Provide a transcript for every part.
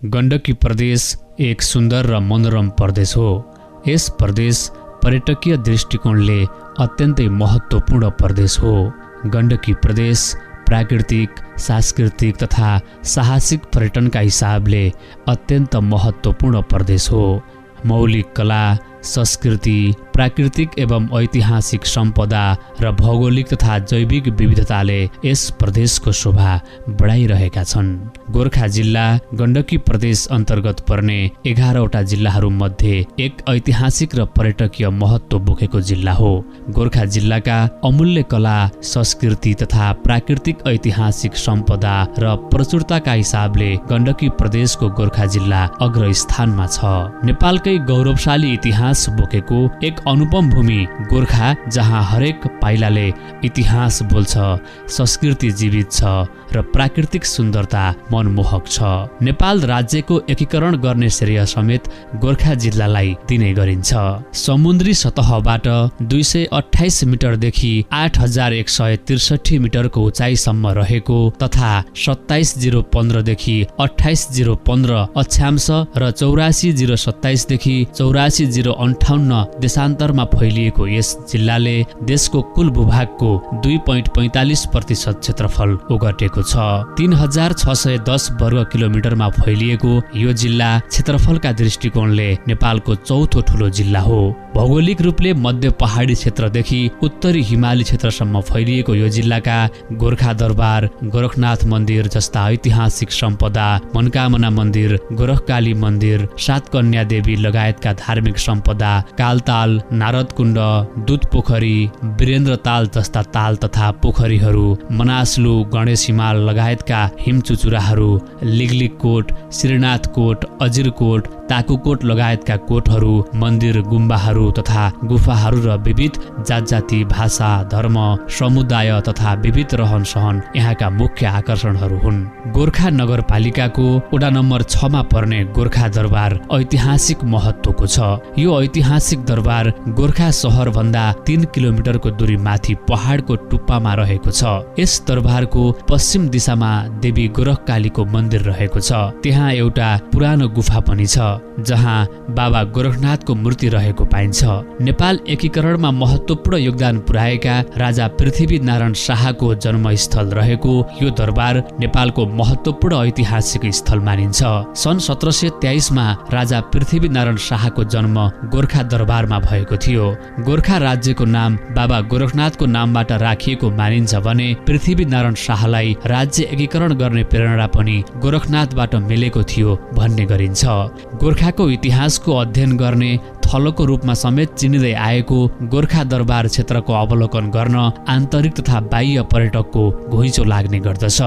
गण्डकी प्रदेश एक सुन्दर र मनोरम प्रदेश हो। यस प्रदेश पर्यटकीय दृष्टिकोणले अत्यन्तै महत्त्वपूर्ण प्रदेश हो। गण्डकी प्रदेश प्राकृतिक, सांस्कृतिक तथा साहसिक पर्यटनका हिसाबले अत्यन्त महत्त्वपूर्ण प्रदेश हो। मौलिक कला, संस्कृति, प्राकृतिक एवं ऐतिहासिक सम्पदा र भौगोलिक तथा जैविक विविधताले यस प्रदेशको शोभा बढाइरहेका छन्। गोर्खा जिल्ला गण्डकी प्रदेश अन्तर्गत पर्ने 11वटा जिल्लाहरूमध्ये एक ऐतिहासिक र पर्यटकीय महत्त्व बोकेको जिल्ला हो। गोर्खा जिल्लाका अमूल्य कला, संस्कृति तथा प्राकृतिक ऐतिहासिक सम्पदा र प्रचुरताका हिसाबले गण्डकी प्रदेशको गोर्खा जिल्ला अग्रस्थानमा छ। नेपालकै गौरवशाली इतिहास बोकेको एक अनुपम भूमि गोर्खा, जहाँ हरेक पाइलाले इतिहास बोल्छ, संस्कृति जीवित छ र प्राकृतिक सुन्दरता मनमोहक छ। नेपाल राज्यको एकीकरण गर्ने श्रेय समेत गोर्खा जिल्लालाई दिने गरिन्छ। समुद्री सतहबाट 228 मिटरदेखि 8163 मिटरको उचाइसम्म रहेको तथा 27015 देखि 28015 अक्षांश र 84027 देखि 84058 देशान्तरमा फैलिएको यस जिल्लाले देशको कुल भूभागको 2.45% क्षेत्रफल ओगटेको छ। 3610 वर्ग किलोमिटरमा फैलिएको यो जिल्ला क्षेत्रफलका दृष्टिकोणले नेपालको चौथो ठुलो जिल्ला हो। भौगोलिक रूपले मध्य पहाडी क्षेत्रदेखि उत्तरी हिमाली क्षेत्रसम्म फैलिएको यो जिल्लाका गोर्खा दरबार, गोरखनाथ मन्दिर जस्ता ऐतिहासिक सम्पदा, मनकामना मन्दिर, गोरखकाली मन्दिर, सातकन्या देवी लगायतका धार्मिक सम्पदा, कालताल, नारदकुण्ड, दुध पोखरी, वीरेन्द्र ताल जस्ता ताल तथा पोखरीहरू, मनासलु, गणेश हिमाल लगायतका हिमचुचुराहरू, लिगलिग कोट, श्रीनाथ कोट, अजिरकोट, ताकुकोट लगायतका कोटहरू, मन्दिर, गुम्बाहरू तथा गुफाहरू र विविध जातजाति, भाषा, धर्म, समुदाय तथा विविध रहन सहन यहाँका मुख्य आकर्षणहरू हुन्। गोर्खा नगरपालिकाको वडा नम्बर 6 मा पर्ने गोर्खा दरबार ऐतिहासिक महत्त्वको छ। यो ऐतिहासिक दरबार गोर्खा शहर भन्दा 3 किलोमिटरको दूरी माथि पहाडको टुप्पामा रहेको छ। यस दरबारको पश्चिम दिशामा देवी गोरखकालीको मन्दिर रहेको छ। त्यहाँ एउटा पुरानो गुफा पनि छ जहाँ बाबा गोरखनाथको मूर्ति रहेको पाइन्छ। नेपाल एकीकरणमा महत्त्वपूर्ण योगदान पुर्याएका राजा पृथ्वीनारायण शाहको जन्मस्थल रहेको यो दरबार नेपालको महत्त्वपूर्ण ऐतिहासिक स्थल मानिन्छ। सन् 1723 मा राजा पृथ्वीनारायण शाहको जन्म गोर्खा दरबारमा भएको थियो। गोर्खा राज्यको नाम बाबा गोरखनाथको नामबाट राखिएको मानिन्छ भने पृथ्वीनारायण शाहलाई राज्य एकीकरण गर्ने प्रेरणा पनि गोरखनाथबाट मिलेको थियो भन्ने गरिन्छ। गोर्खाको इतिहासको अध्ययन गर्ने थलोको रूपमा समेत चिनिँदै आएको गोर्खा दरबार क्षेत्रको अवलोकन गर्न आन्तरिक तथा बाह्य पर्यटकको घुइँचो लाग्ने गर्दछ।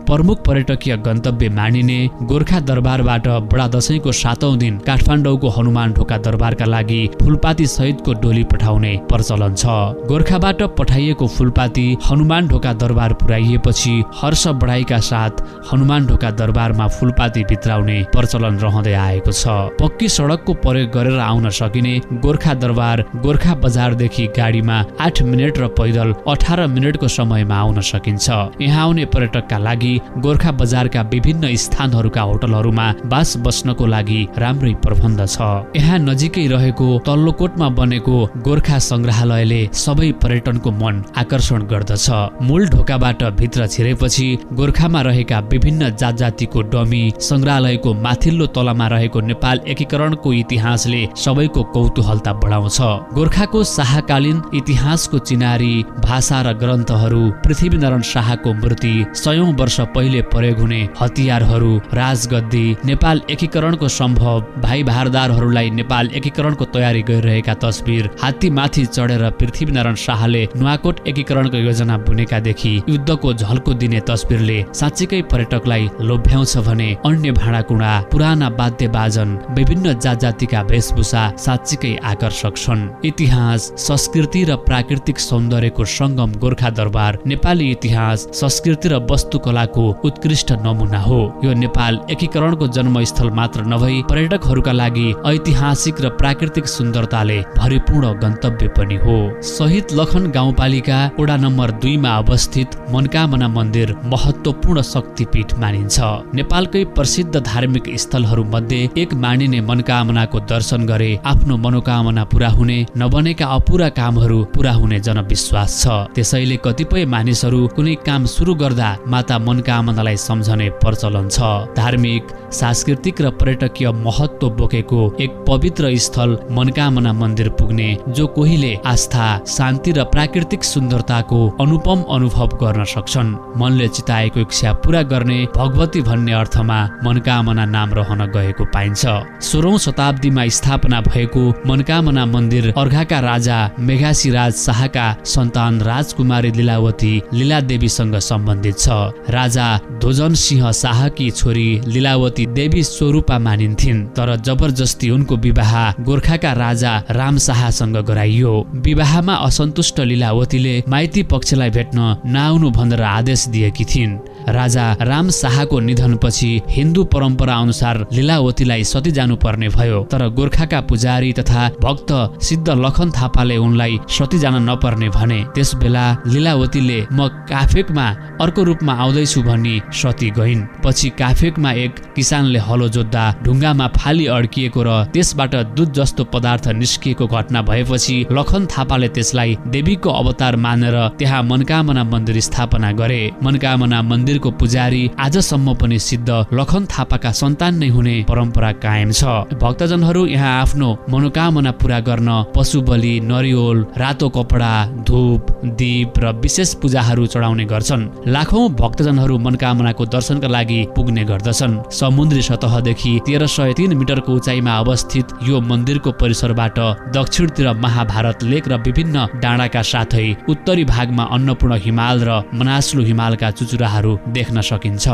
प्रमुख पर्यटकीय गन्तव्य मानिने गोर्खा दरबारबाट बडा दशैंको 7औं दिन काठमाडौँको हनुमान ढोका दरबारका लागि फुलपाती सहितको डोली पठाउने प्रचलन छ। गोर्खाबाट पठाइएको फुलपाती हनुमान ढोका दरबार पुर्याइएपछि हर्ष बढाइका साथ हनुमान ढोका दरबारमा फुलपाती भित्राउने प्रचलन रहँदै आएको छ। पक्की सडकको प्रयोग गरेर आउन सकिने गोर्खा दरबार गोर्खा बजारदेखि गाडीमा 8 मिनेट र पैदल 18 मिनेटको समयमा आउन सकिन्छ। यहाँ आउने पर्यटकका लागि गोर्खा बजारका विभिन्न स्थानहरूका होटलहरूमा बास बस्नको लागि राम्रै प्रबन्ध छ। यहाँ नजिकै रहेको तल्लोकोटमा बनेको गोर्खा संग्रहालयले सबै पर्यटनको मन आकर्षण गर्दछ। मूल ढोकाबाट भित्र छिरेपछि गोर्खामा रहेका विभिन्न जातजातिको डमी, संग्रहालयको माथिल्लो तलामा रहेको नेपाल एकीकरणको इतिहासले सबैको कौतूहलता बढाउँछ। गोर्खाको शाहकालीन इतिहासको चिनारी, भाषा र ग्रन्थहरू, पृथ्वीनारायण शाहको मूर्ति, 100औं वर्ष पहिले प्रयोग हुने हतियारहरू, राजगद्दी, नेपाल एकीकरणको सम्भव, भाइ भारदारहरूलाई नेपाल एकीकरणको तयारी गरिरहेका तस्बिर, हात्तीमाथि चढेर पृथ्वीनारायण शाहले नुवाकोट एकीकरणको योजना बुनेकादेखि युद्धको झल्को दिने तस्बिरले साँच्चीकै पर्यटकलाई लोभ्याउँछ भने अन्य भाँडाकुँडा, पुराना वाद्य बाजन, विभिन्न जातजातिका वेशभूषा साँच्चीकै आकर्षक छन्। इतिहास, संस्कृति र प्राकृतिक सौन्दर्यको सङ्गम गोर्खा दरबार नेपाली इतिहास, संस्कृति र वास्तुकलाको उत्कृष्ट नमुना हो। यो नेपाल एकीकरणको जन्मस्थल मात्र नभई पर्यटकहरूका लागि ऐतिहासिक र प्राकृतिक सुन्दरताले भरिपूर्ण गन्तव्य पनि हो। शहीद लखन गाउँपालिका वडा नम्बर 2 मा अवस्थित मनोकामना मन्दिर महत्त्वपूर्ण शक्तिपीठ मानिन्छ। नेपालकै प्रसिद्ध धार्मिक स्थलहरू मध्ये एक मानिने मनोकामनाको दर्शन गरे आफ्नो मनोकामना पूरा हुने, नबनेका अपुरा कामहरू पूरा हुने जनविश्वास छ। त्यसैले कतिपय मानिसहरू कुनै काम सुरु गर्दा माता मनोकामनालाई सम्झने प्रचलन छ। धार्मिक, सांस्कृतिक र पर्यटकीय महत्त्व बोकेको एक पवित्र स्थल मनोकामना मन्दिर पुग्ने जो कोहीले आस्था, शान्ति र प्राकृतिक सुन्दरताको अनुपम अनुभव गर्न सक्छन्। मनले चिताएको इच्छा पूरा गर्ने भगवती भन्ने अर्थमा मनोकामना नाम रहन गएको पाइन्छ। 16औं शताब्दीमा स्थापना भएको मनोकामना मन्दिर अर्घाका राजा मेघासीराज शाहका सन्तान राजकुमारी लीलावती लीलादेवीसँग सम्बन्धित छ। राजा ध्वजन सिंह शाहकी छोरी लीलावती देवी स्वरूपा मानिन्थिन्, तर जबरजस्ती उनको विवाह गोर्खाका राजा राम शाहसँग गराइयो। विवाहमा असन्तुष्ट लीलावतीले माइती पक्षलाई भेट्न नआउनु भनेर आदेश दिएकी थिइन्। राजा राम शाहको निधनपछि हिन्दू परम्परा अनुसार लीलावतीलाई सती जानुपर्ने भयो, तर गोर्खाका पुजारी तथा भक्त सिद्ध लखन थापाले उनलाई सती जान नपर्ने भने। त्यसबेला लीलावतीले म काफेकमा अर्को रूपमा आउँदैछु भनी सती गइन्। पछि काफेकमा एक किसानले हलो जोत्दा ढुङ्गामा फाली अड्किएको र त्यसबाट दूध जस्तो पदार्थ निस्किएको घटना भएपछि लखन थापाले त्यसलाई देवीको अवतार मानेर त्यहाँ मनोकामना मन्दिर स्थापना गरे। मनोकामना मन्दिरको पुजारी आजसम्म पनि सिद्ध लखन थापाका सन्तान नै हुने परम्परा कायम छ। भक्तजनहरू यहाँ आफ्नो मनोकामना पूरा गर्न पशु बलि, नरिवल, रातो कपडा, धूप, दीप र विशेष पूजाहरू चढाउने गर्छन्। लाखौं भक्तजनहरू मनोकामनाको दर्शनका लागि पुग्ने गर्दछन्। समुद्री सतहदेखि 1303 मिटरको उचाइमा अवस्थित यो मन्दिरको परिसरबाट दक्षिणतिर महाभारत लेक र विभिन्न डाँडाका साथै उत्तरी भागमा अन्नपूर्ण हिमाल र मनास्लु हिमालका चुचुराहरू देख्न सकिन्छ।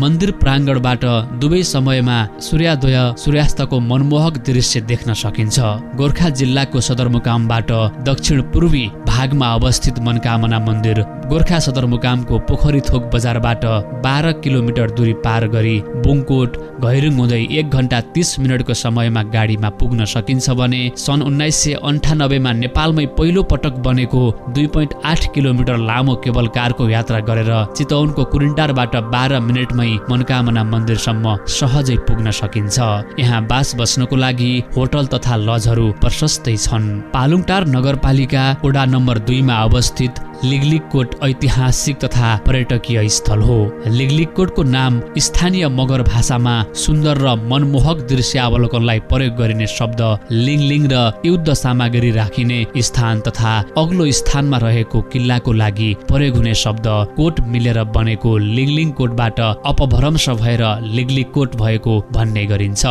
मन्दिर प्राङ्गणबाट दुवै समयमा सूर्योदय सूर्यास्तको मनमोहक दृश्य देख्न सकिन्छ। गोर्खा जिल्लाको सदरमुकामबाट दक्षिण पूर्वी भागमा अवस्थित मनोकामना मन्दिर गोर्खा सदरमुकामको पोखरीथोक बजारबाट 12 किलोमिटर दूरी पार गरी बुङकोट घैरुङ हुँदै 1 घण्टा 30 मिनटको समयमा गाडीमा पुग्न सकिन्छ भने सन् 1998 मा नेपालमै पहिलो पटक बनेको 2.8 किलोमिटर लामो केबल कारको यात्रा गरेर चितवनको कुरिन्टारबाट 12 मिनेटमै मनोकामना मन्दिरसम्म सहजै पुग्न सकिन्छ। यहाँ बास बस्नको लागि होटल तथा लजहरू प्रशस्तै छन्। पालुङटार नगरपालिका वडा नम्बर 2 मा अवस्थित लिगलिगकोट ऐतिहासिक तथा पर्यटकीय स्थल हो। लिगलिगकोटको नाम स्थानीय मगर भाषामा सुन्दर र मनमोहक दृश्यावलोकनलाई प्रयोग गरिने शब्द लिङलिङ र युद्ध सामग्री राखिने स्थान तथा अग्लो स्थानमा रहेको किल्लाको लागि प्रयोग हुने शब्द कोट मिलेर बनेको लिङलिङ कोटबाट अपभ्रंश भएर लिगलिगकोट भएको भन्ने गरिन्छ।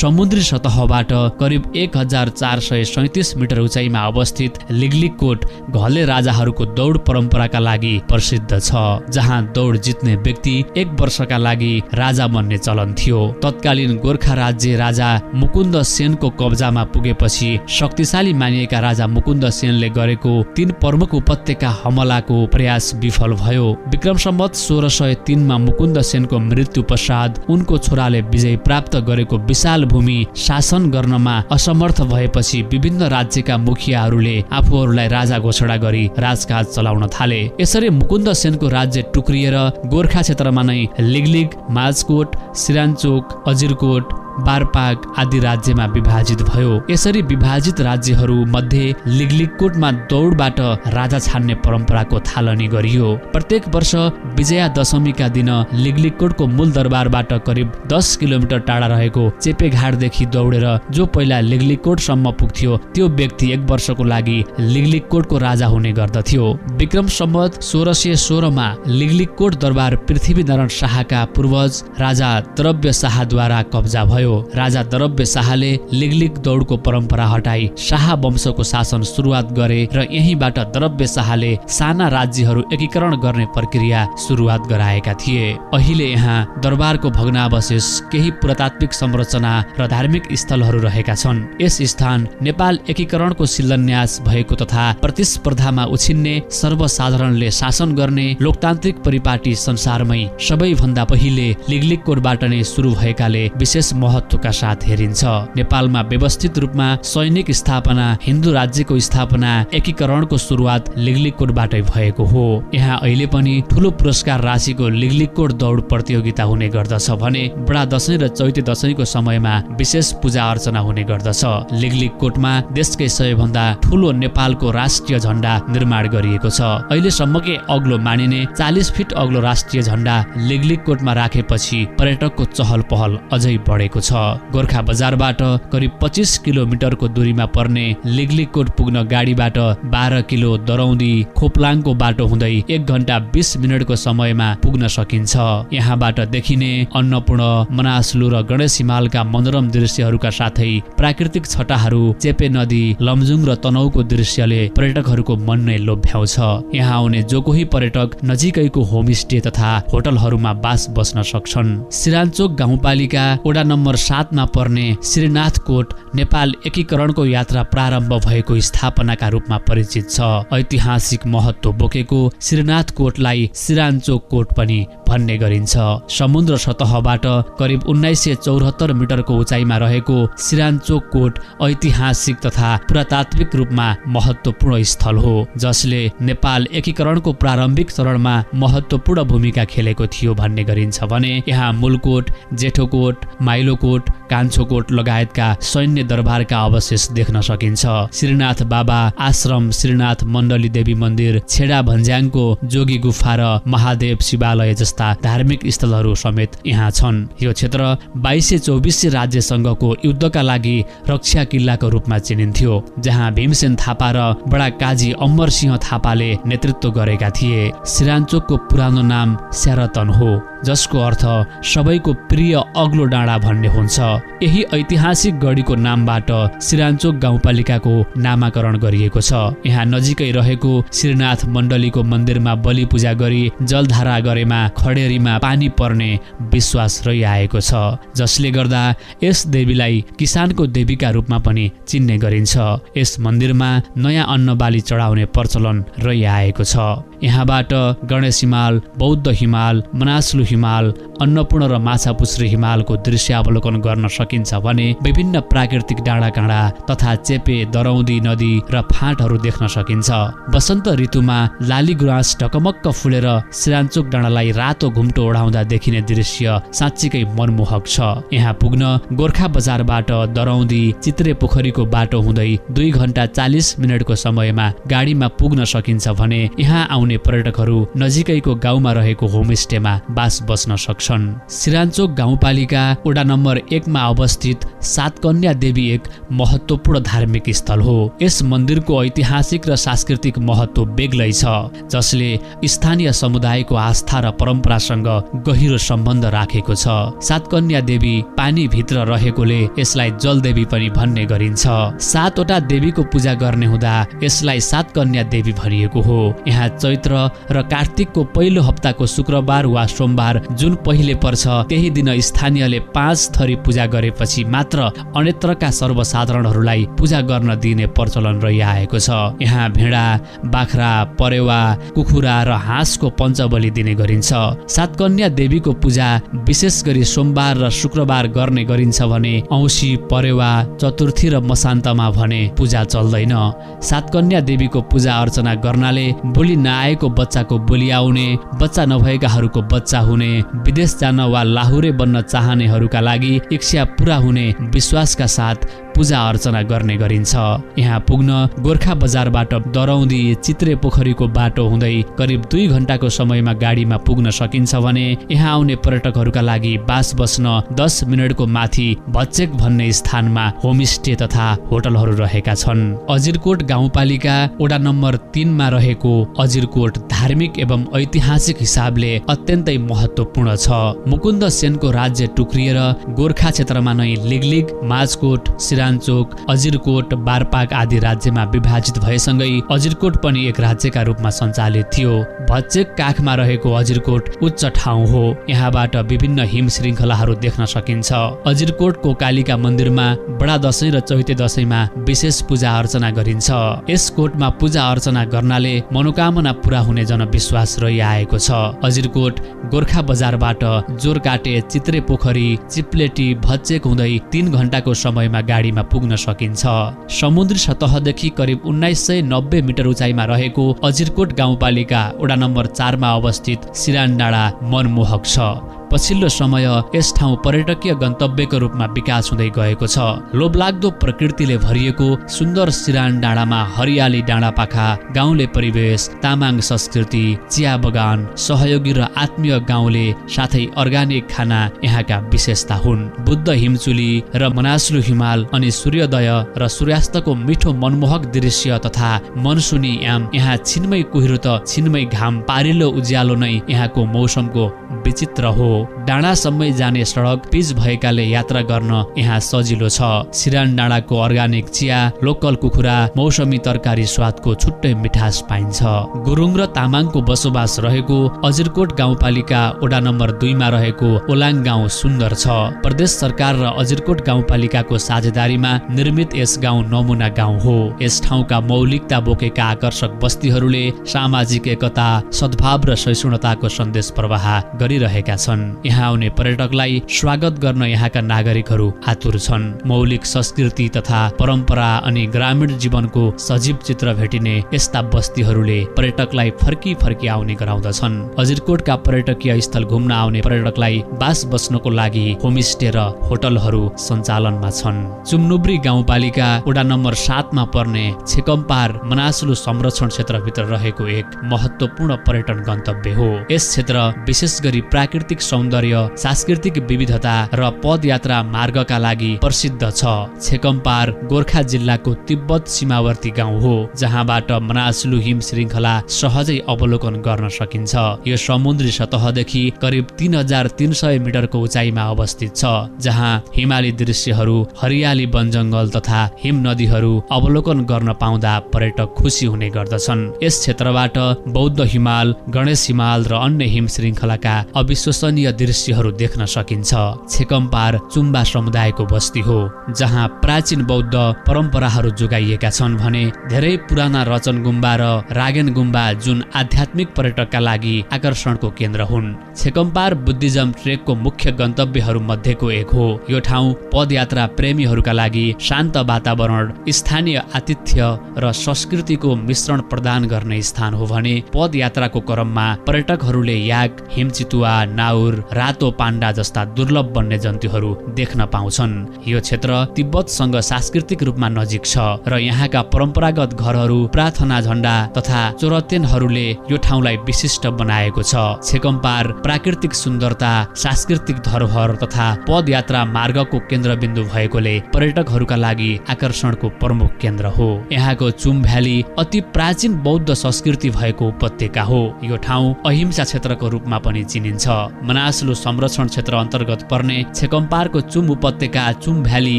समुद्री सतहबाट करिब 1437 मिटर उचाइमा अवस्थित लिगलिगकोट घले राजाहरूको दौड परम्पराका लागि प्रसिद्ध छ, जहाँ दौड जित्ने व्यक्ति 1 वर्षका लागि राजा बन्ने चलन थियो। तत्कालीन गोर्खा राज्य राजा मुकुन्द सेनको कब्जामा पुगेपछि शक्तिशाली मानिएका राजा मुकुन्द सेनले गरेको 3 प्रमुख उपत्यका हमलाको प्रयास विफल भयो। विक्रम सम्वत 1603 मा मुकुन्द सेनको मृत्यु पश्चात उनको छोराले विजय प्राप्त गरेको विशाल भूमि शासन गर्नमा असमर्थ भएपछि विभिन्न राज्यका मुखियाहरूले आफूहरूलाई राजा घोषणा गरी राजकाज चलाउन थाले। यसरी मुकुन्द सेनको राज्य टुक्रिएर गोर्खा क्षेत्रमा नै लिगलिग, माझकोट, सिरानचोक, अजिरकोट, बारपाग आदि राज्यमा विभाजित भयो। यसरी विभाजित राज्यहरू मध्ये लिगलिगकोटमा दौडबाट राजा छान्ने परम्पराको थालनी गरियो। प्रत्येक वर्ष विजया दशमीका दिन लिगलिगकोटको मूल दरबारबाट करिब 10 किलोमिटर टाढा रहेको चेपेघाटदेखि दौडेर जो पहिला लिगलिगकोटसम्म पुग्थ्यो त्यो व्यक्ति 1 वर्षको लागि लिगलिगकोटको राजा हुने गर्दथ्यो। विक्रम सम्वत 1616 मा लिगलिगकोट दरबार पृथ्वीनारायण शाहका पूर्वज राजा द्रव्य शाहद्वारा कब्जा भयो। भयो। राजा दरब्बे शाहले लिगलिग दौडको परम्परा हटाई शाह वंशको शासन सुरुवात गरे र यहीँबाट दरब्बे शाहले साना राज्यहरू एकीकरण गर्ने प्रक्रिया सुरुवात गराएका थिए। अहिले यहाँ दरबारको भग्नावशेष, केही पुरातात्विक संरचना र धार्मिक स्थलहरू रहेका छन्। यस स्थान नेपाल एकीकरणको शिलान्यास भएको तथा प्रतिस्पर्धामा उछिन्ने, सर्वसाधारणले शासन गर्ने लोकतान्त्रिक परिपाटी संसारमै सबैभन्दा पहिले लिगलिग कोडबाट नै सुरु भएकाले विशेष महत्त्वका साथ हेरिन्छ। नेपालमा व्यवस्थित रूपमा सैनिक स्थापना, हिन्दू राज्यको स्थापना, एकीकरणको सुरुवात लिगलिग कोडबाटै भएको हो। यहाँ अहिले पनि ठूलो पुरस्कार राशिको लिगलिग कोड दौड प्रतियोगिता हुने गर्दछ भने बडा दशैं र चैते दशैंको समयमा विशेष पूजा अर्चना हुने गर्दछ। लिगलिग कोटमा देशकै सबैभन्दा ठूलो नेपालको राष्ट्रिय झण्डा निर्माण गरिएको छ। अहिलेसम्मकै अग्लो मानिने 40 फिट अग्लो राष्ट्रिय झण्डा लिगलिग कोटमा राखेपछि पर्यटकको चहल पहल अझै बढेको छ। गोरखा बजारबाट करिब 25 किलोमिटरको दूरीमा पर्ने लिगलिग कोट पुग्न गाडीबाट 12 किलो दरौदी खोप्लाङको बाटो हुँदै 1 घण्टा 20 मिनटको समयमा पुग्न सकिन्छ। यहाँबाट देखिने अन्नपूर्ण, मनासलु र गणेश हिमालका मनोरम दृश्यहरूका साथै प्राकृतिक छटाहरू, चेपे नदी, लमजुङ र तनहुको दृश्यले पर्यटकहरूको मन नै लोभ्याउँछ। यहाँ आउने जो कोही पर्यटक नजिकैको होमस्टे तथा होटलहरूमा बास बस्न सक्छन्। सिरानचोक गाउँपालिका वडा नम्बर 7 मा पर्ने श्रीनाथ कोट नेपाल एकीकरणको यात्रा प्रारम्भ भएको स्थापनाका रूपमा परिचित छ। ऐतिहासिक महत्त्व बोकेको श्रीनाथ कोटलाई सिरानचोक कोट पनि भन्ने गरिन्छ। समुद्र सतहबाट करिब 1974 मिटरको उचाइमा रहेको सिरानचोक कोट ऐतिहासिक तथा पुरातात्विक रूपमा महत्त्वपूर्ण स्थल हो, जसले नेपाल एकीकरणको प्रारम्भिक चरणमा महत्त्वपूर्ण भूमिका खेलेको थियो भन्ने गरिन्छ भने यहाँ मूलकोट, जेठोकोट, माइलोकोट, कान्छोकोट लगायतका सैन्य दरबारका अवशेष देख्न सकिन्छ। श्रीनाथ बाबा आश्रम, श्रीनाथ मण्डली देवी मन्दिर, छेडा भन्ज्याङको जोगी गुफा र महादेव शिवालय जस्ता धार्मिक स्थलहरू समेत यहाँ छन्। यो क्षेत्र 2224 राज्य संघको युद्धका लागि रक्षा किल्लाको रूपमा चिनिन्थ्यो, जहाँ भीमसेन थापा र बडा काजी अमरसिंह थापाले नेतृत्व गरेका थिए। सिरानचोकको पुरानो नाम स्यारतन हो, जसको अर्थ सबैको प्रिय अग्लो डाँडा भन्ने हुन्छ। यही ऐतिहासिक गढीको नामबाट सिरानचोक गाउँपालिकाको नामाकरण गरिएको छ। यहाँ नजिकै रहेको श्रीनाथ मण्डलीको मन्दिरमा बलि पूजा गरी जलधारा गरेमा खडेरीमा पानी पर्ने विश्वास रहिआएको छ, जसले गर्दा यस देवीलाई किसानको देवीका रूपमा पनि चिन्ने गरिन्छ। यस मन्दिरमा नयाँ अन्न बाली चढाउने प्रचलन रहिआएको छ। यहाँबाट गणेश हिमाल, बौद्ध हिमाल, मनासलु हिमाल, अन्नपूर्ण र माछापुच्छ्रे हिमालको दृश्यावलोकन गर्न सकिन्छ भने विभिन्न प्राकृतिक डाँडाकाँडा तथा चेपे, दरौदी नदी र फाँटहरू देख्न सकिन्छ। वसन्त ऋतुमा लाली गुराँस ढकमक्क फुलेर सिरानचोक डाँडालाई रातो घुम्टो ओढाउँदा देखिने दृश्य साँच्चीकै मनमोहक छ। यहाँ पुग्न गोरखा बजारबाट दरौदी चित्रे पोखरीको बाटो हुँदै 2 घण्टा 40 मिनटको समयमा गाडीमा पुग्न सकिन्छ भने यहाँ आउने पर्यटकहरू नजिकैको गाउँमा रहेको होमस्टेमा बास बस्न सक्छन्। सिरानचोक गाउँपालिका वडा नम्बर 1 मा अवस्थित सातकन्या देवी एक महत्त्वपूर्ण धार्मिक स्थल हो। यस मन्दिरको ऐतिहासिक र सांस्कृतिक महत्त्व बेग्लै छ, जसले स्थानीय समुदायको आस्था र परम्परासँग गहिरो सम्बन्ध राखेको छ। सातकन्या देवी पानी भित्र रहेकोले यसलाई जलदेवी पनि भन्ने गरिन्छ। 7 वटा देवीको पूजा गर्ने हुँदा यसलाई सातकन्या देवी भनिएको हो। यहाँ चैत्र र कार्तिकको पहिलो हप्ताको शुक्रबार वा सोमबार जुन पहिले पर्छ, त्यही दिन स्थानीयले 5 थरी पूजा गरेपछि मात्र अन्यत्रका सर्वसाधारणहरूलाई पूजा गर्न दिने प्रचलन रहिआएको छ। यहाँ भेडा, बाख्रा, परेवा, कुखुरा र हाँसको पञ्चबली दिने गरिन्छ। सातकन्या देवीको पूजा विशेष गरी सोमबार र शुक्रबार गर्ने गरिन्छ भने औँसी, परेवा, चतुर्थी र मसान्तमा भने पूजा चल्दैन। सातकन्या देवीको पूजा अर्चना गर्नाले बोली नआएको बच्चाको बोली आउने, बच्चा नभएकाहरूको बच्चा हुने, विदेश जान वा लाहुरे बन्न चाहनेहरूका लागि इच्छा पूरा हुने विश्वासका साथ पूजा अर्चना गर्ने गरिन्छ। यहाँ पुग्न गोर्खा बजारबाट दरौदी चित्रे पोखरीको बाटो हुँदै करिब 2 घण्टाको समयमा गाडीमा पुग्न सकिन्छ भने यहाँ आउने पर्यटकहरूका लागि बास बस्न 10 मिनेटको माथि भच्चेक भन्ने स्थानमा होमस्टे तथा होटलहरू रहेका छन्। अजिरकोट गाउँपालिका वडा नम्बर 3 मा रहेको अजिरकोट धार्मिक एवं ऐतिहासिक हिसाबले अत्यन्तै महत्त्वपूर्ण छ। मुकुन्द सेनको राज्य टुक्रिएर गोर्खा क्षेत्रमा नै लिगलिग, माझकोट, सिरानचोक, अजिरकोट, बारपाक आदि राज्यमा विभाजित भएसँगै अजिरकोट पनि एक राज्यका रूपमा सञ्चालित थियो। भच्चेक काखमा रहेको अजिरकोट उच्च ठाउँ हो। यहाँबाट विभिन्न हिम श्रृङ्खलाहरू देख्न सकिन्छ। अजिरकोटको कालिका मन्दिरमा बडा दशैं र चैते दशैंमा विशेष पूजा अर्चना गरिन्छ। यस कोटमा पूजा अर्चना गर्नाले मनोकामना पूरा हुने जनविश्वास रहिआएको छ। अजिरकोट गोर्खा बजारबाट जोरकाटे, चित्रे पोखरी, चिप्लेटी, भच्चेक हुँदै 3 घण्टाको समयमा गाडीमा पुग्न सकिन्छ। समुद्री सतहदेखि करिब 1990 मिटर उचाइमा रहेको अजिरकोट गाउँपालिका वडा नम्बर 4 मा अवस्थित सिरान डाँडा मनमोहक छ। पछिल्लो समय यस ठाउँ पर्यटकीय गन्तव्यको रूपमा विकास हुँदै गएको छ। लोभलाग्दो प्रकृतिले भरिएको सुन्दर सिरान डाँडामा हरियाली डाँडापाखा, गाउँले परिवेश, तामाङ संस्कृति, चिया बगान, सहयोगी र आत्मीय गाउँले साथै अर्गानिक खाना यहाँका विशेषता हुन्। बुद्ध हिमचुली र मनासलु हिमाल अनि सूर्योदय र सूर्यास्तको मिठो मनमोहक दृश्य तथा मनसुनी याम यहाँ छिनमै कुहिरो त छिनमै घाम पारिलो उज्यालो नै यहाँको मौसमको विचित्र हो। डाँडासम्मै जाने सडक पिच भएकाले यात्रा गर्न यहाँ सजिलो छ। सिरान डाँडाको अर्गानिक चिया, लोकल कुखुरा, मौसमी तरकारी स्वादको छुट्टै मिठास पाइन्छ। गुरुङ र तामाङको बसोबास रहेको अजिरकोट गाउँपालिका वडा नम्बर 2 मा रहेको ओलाङ गाउँ सुन्दर छ। प्रदेश सरकार र अजिरकोट गाउँपालिकाको साझेदारीमा निर्मित यस गाउँ नमुना गाउँ हो। यस ठाउँका मौलिकता बोकेका आकर्षक बस्तीहरूले सामाजिक एकता, सद्भाव र सहिष्णुताको सन्देश प्रवाह गरिरहेका छन्। यहाँ आउने पर्यटकलाई स्वागत गर्न यहाँका नागरिकहरू आतुर छन्। मौलिक संस्कृति तथा परम्परा अनि ग्रामीण जीवनको सजीव चित्र भेटिने यस्ता बस्तीहरूले पर्यटकलाई फर्की फर्की आउने गराउँदछन्। अजिरकोटका पर्यटकीय स्थल घुम्न आउने पर्यटकलाई बास बस्नको लागि होमस्टे र होटलहरू सञ्चालनमा छन्। चुम्नुब्री गाउँपालिका वडा नम्बर 7 मा पर्ने छेकम्पार मनासलु संरक्षण क्षेत्रभित्र रहेको एक महत्त्वपूर्ण पर्यटन गन्तव्य हो। यस क्षेत्र विशेष गरी प्राकृतिक सौन्दर्य, सांस्कृतिक विविधता र पदयात्रा मार्गका लागि प्रसिद्ध छ। छेकम्पार गोर्खा जिल्लाको तिब्बत सीमावर्ती गाउँ हो, जहाँबाट मनासलु हिम श्रृङ्खला सहजै अवलोकन गर्न सकिन्छ। यो समुद्री सतहदेखि करिब 3300 मिटरको उचाइमा अवस्थित छ, जहाँ हिमाली दृश्यहरू, हरियाली वनजङ्गल तथा हिम नदीहरू अवलोकन गर्न पाउँदा पर्यटक खुसी हुने गर्दछन्। यस क्षेत्रबाट बौद्ध हिमाल, गणेश हिमाल र अन्य हिम श्रृङ्खलाका अविश्वसनीय दृश्यहरू देख्न सकिन्छ। छेकम्पार चुम्बा समुदायको बस्ती हो, जहाँ प्राचीन बौद्ध परम्पराहरू जोगाइएका छन् भने धेरै पुराना रचन गुम्बा र रागेन गुम्बा जुन आध्यात्मिक पर्यटकका लागि आकर्षणको केन्द्र हुन्। छेकम्पार बुद्धिज्म ट्रेकको मुख्य गन्तव्यहरू मध्येको एक हो। यो ठाउँ पदयात्रा प्रेमीहरूका लागि शान्त वातावरण, स्थानीय आतिथ्य र संस्कृतिको मिश्रण प्रदान गर्ने स्थान हो भने पदयात्राको क्रममा पर्यटकहरूले याक, हिमचितुवा, नाउर, रातो पाण्डा जस्ता दुर्लभ वन्यजन्तुहरू देख्न पाउँछन्। यो क्षेत्र तिब्बतसँग सांस्कृतिक रूपमा नजिक छ र यहाँका परम्परागत घरहरू, प्रार्थना झण्डा तथा चोरतेनहरूले यो ठाउँलाई विशिष्ट बनाएको छ। छेकम्पार प्राकृतिक सुन्दरता, सांस्कृतिक धरोहर तथा पदयात्रा मार्गको केन्द्रबिन्दु भएकोले पर्यटकहरूका लागि आकर्षणको प्रमुख केन्द्र हो। यहाँको चुम भ्याली अति प्राचीन बौद्ध संस्कृति भएको उपत्यका हो। यो ठाउँ अहिंसा क्षेत्रको रूपमा पनि चिनिन्छ। मनासलु संरक्षण क्षेत्र अन्तर्गत पर्ने छेकम्पारको चुम उपत्यका चुम भ्याली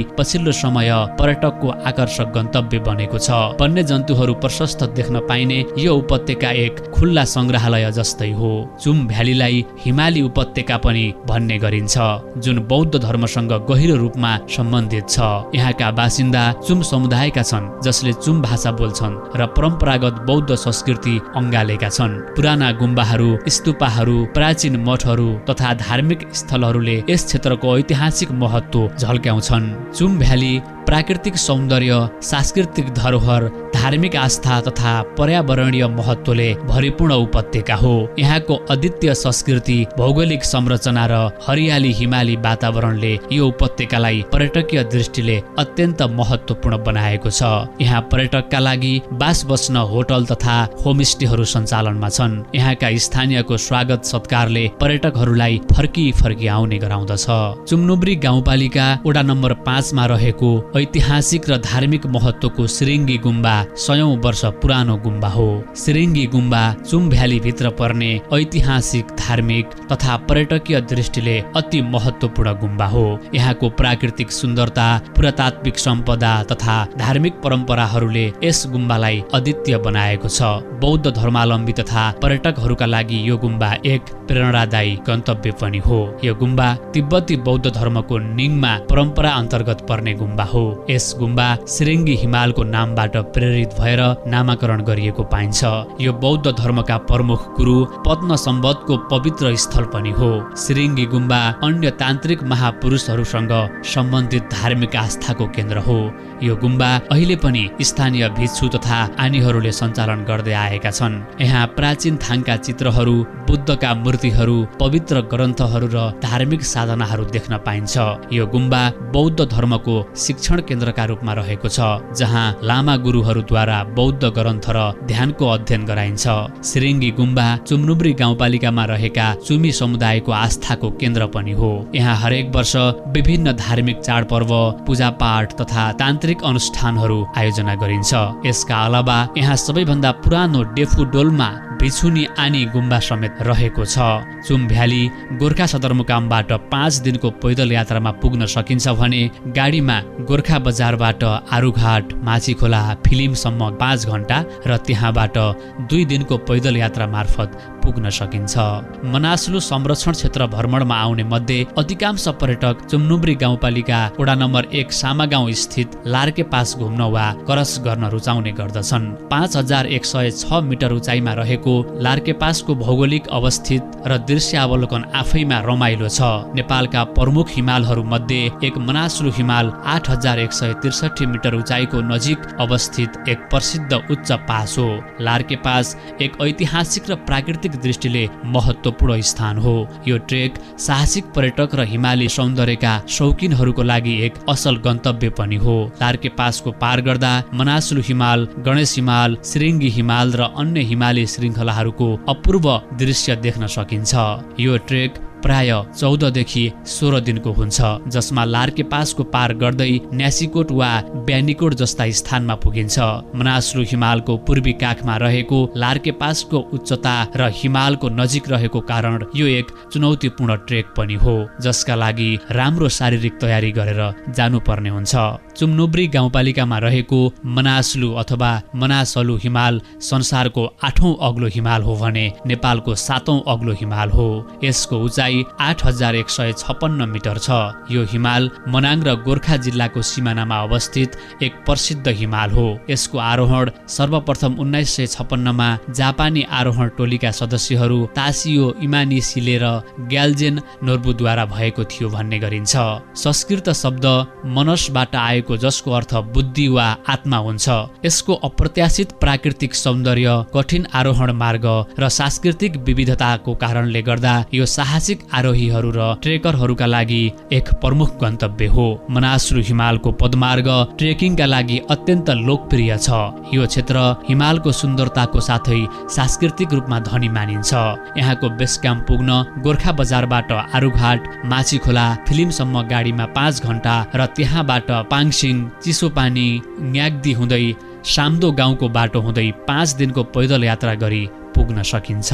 पछिल्लो समय पर्यटकको आकर्षक गन्तव्य बनेको छ। वन्यजन्तुहरू प्रशस्त देख्न पाइने यो उपत्यका एक खुल्ला संग्रहालय जस्तै हो। चुम भ्यालीलाई हिमाली उपत्यका पनि भन्ने गरिन्छ, जुन बौद्ध धर्मसँग गहिरो रूपमा सम्बन्धित छ। यहाँका बासिन्दा चुम समुदायका छन्, जसले चुम भाषा बोल्छन् र परम्परागत बौद्ध संस्कृति अँगालेका छन्। पुराना गुम्बाहरू, स्तूपहरू, प्राचीन मठहरू तथा धार्मिक स्थलहरूले यस क्षेत्रको ऐतिहासिक महत्त्व झल्क्याउँछन्। चुम भ्याली प्राकृतिक सौन्दर्य, सांस्कृतिक धरोहर, धार्मिक आस्था तथा पर्यावरणीय महत्त्वले भरिपूर्ण उपत्यका हो। यहाँको अद्वितीय संस्कृति, भौगोलिक संरचना र हरियाली हिमाली वातावरणले यो उपत्यकालाई पर्यटकीय दृष्टिले अत्यन्त महत्त्वपूर्ण बनाएको छ। यहाँ पर्यटकका लागि बास बस्न होटल तथा होमस्टेहरू सञ्चालनमा छन्। यहाँका स्थानीयको स्वागत सत्कारले पर्यटकहरूलाई फर्की आउने गराउँदछ। चुम्नुब्री गाउँपालिका वडा नम्बर 5 मा रहेको ऐतिहासिक र धार्मिक महत्त्वको सिरिङ्गी गुम्बा 100औं वर्ष पुरानो गुम्बा हो। सिरिङ्गी गुम्बा चुम भ्याली भित्र पर्ने ऐतिहासिक, धार्मिक तथा पर्यटकीय दृष्टिले अति महत्त्वपूर्ण गुम्बा हो। यहाँको प्राकृतिक सुन्दरता, पुरातात्विक सम्पदा तथा धार्मिक परम्पराहरूले यस गुम्बालाई अद्वितीय बनाएको छ। बौद्ध धर्मावलम्बी तथा पर्यटकहरूका लागि यो गुम्बा एक प्रेरणादायी गन्तव्य पनि हो। यो गुम्बा तिब्बती बौद्ध धर्मको निङमा परम्परा अन्तर्गत पर्ने गुम्बा हो। यस गुम्बा सिरिङ्गी हिमालको नामबाट प्रेरित भएर नामाकरण गरिएको पाइन्छ। यो बौद्ध धर्मका प्रमुख गुरु पद्मसम्भवतको पवित्र स्थल पनि हो। सिरिङ्गी गुम्बा अन्य तान्त्रिक महापुरुषहरूसँग सम्बन्धित धार्मिक आस्थाको केन्द्र हो। यो गुम्बा अहिले पनि स्थानीय भिक्षु तथा आनीहरूले सञ्चालन गर्दै आएका छन्। यहाँ प्राचीन थाङका चित्रहरू, बुद्धका मूर्तिहरू, पवित्र ग्रन्थहरू र धार्मिक साधनाहरू देख्न पाइन्छ। यो गुम्बा बौद्ध धर्मको शिक्षण केन्द्रका रूपमा रहेको छ, जहाँ लामा गुरुहरूद्वारा बौद्ध ग्रन्थ र ध्यानको अध्ययन गराइन्छ। सिरिङ्गी गुम्बा चुम्नुब्री गाउँपालिकामा रहेका चुमी समुदायको आस्थाको केन्द्र पनि हो। यहाँ हरेक वर्ष विभिन्न धार्मिक चाडपर्व, पूजापाठ तथा तान्त्रिक अनुष्ठानहरू आयोजना गरिन्छ। यसका अलावा यहाँ सबैभन्दा पुरानो डेफुडोल्मा भिक्षुनी आनी गुम्बा समेत रहेको छ। चुम भ्याली गोर्खा सदरमुकामबाट 5 दिनको पैदल यात्रामा पुग्न सकिन्छ भने गाडीमा गोर्खा बजारबाट आरुघाट, माछीखोला, फिलिमसम्म 5 घण्टा र त्यहाँबाट 2 दिनको पैदल यात्रा मार्फत पुग्न सकिन्छ। मनासलु संरक्षण क्षेत्र भ्रमणमा आउने मध्ये अधिकांश पर्यटक चुम्नुब्री गाउँपालिका वडा नम्बर 1 सामागाउँ स्थित लार्के पास घुम्न वा क्रस गर्न रुचाउने गर्दछन्। 5106 मिटर उचाइमा रहेको लार्के पासको भौगोलिक अवस्थित र दृश्यावलोकन आफैमा रमाइलो छ। नेपालका प्रमुख हिमालहरू मध्ये एक मनासलु हिमाल 8163 मिटर उचाइको नजिक अवस्थित एक प्रसिद्ध उच्च पास हो। लार्के पास एक ऐतिहासिक र प्राकृतिक दृष्टिले महत्त्वपूर्ण स्थान हो। यो ट्रेक साहसिक पर्यटक र हिमाली सौन्दर्यका शौकीनहरूको लागि एक असल गन्तव्य पनि हो। लार्के पासको पार गर्दा मनासलु हिमाल, गणेश हिमाल, सिरिङ्गी हिमाल र अन्य हिमाली श्रृङ्खलाहरूको अपूर्व दृश्य देख्न सकिन्छ। यो ट्रेक प्राय 14 देखि 16 दिनको हुन्छ, जसमा लार्के पासको पार गर्दै न्यासीकोट वा ब्यानीकोट जस्ता स्थानमा पुगिन्छ। मनासलु हिमालको पूर्वी काखमा रहेको लार्के पासको उच्चता र हिमालको नजिक रहेको कारण यो एक चुनौतीपूर्ण ट्रेक पनि हो, जसका लागि राम्रो शारीरिक तयारी गरेर जानुपर्ने हुन्छ। चुम्नुब्री गाउँपालिकामा रहेको मनासलु अथवा मनासलु हिमाल संसारको 8औं अग्लो हिमाल हो भने नेपालको 7औं अग्लो हिमाल हो। यसको उचाइ 8156 मिटर छ। यो हिमाल मनाङ र गोर्खा जिल्लाको सिमानामा अवस्थित एक प्रसिद्ध हिमाल हो। यसको आरोहण सर्वप्रथम 1956 मा जापानी आरोहण टोलीका सदस्यहरू तासियो इमानिसीले र ग्याल्जेन नोर्बुद्वारा भएको थियो भन्ने गरिन्छ। संस्कृत शब्द मनसबाट आएको, जसको अर्थ बुद्धि वा आत्मा हुन्छ। यसको अप्रत्याशित प्राकृतिक सौन्दर्य, कठिन आरोहण मार्ग र सांस्कृतिक विविधताको कारणले गर्दा यो साहसिक आरोहीहरू र ट्रेकरहरूका लागि एक प्रमुख गन्तव्य हो। मनासलु हिमालको पदमार्ग ट्रेकिङका लागि अत्यन्त लोकप्रिय छ। यो क्षेत्र हिमालको सुन्दरताको साथै सांस्कृतिक रूपमा धनी मानिन्छ। यहाँको बेस क्याम्प पुग्न गोर्खा बजारबाट आरुघाट, माछीखोला, फिलिमसम्म गाडीमा 5 घण्टा र त्यहाँबाट पाङसिङ, चिसोपानी, न्याग्दी हुँदै साम्दो गाउँको बाटो हुँदै 5 दिनको पैदल यात्रा गरी पुग्न सकिन्छ।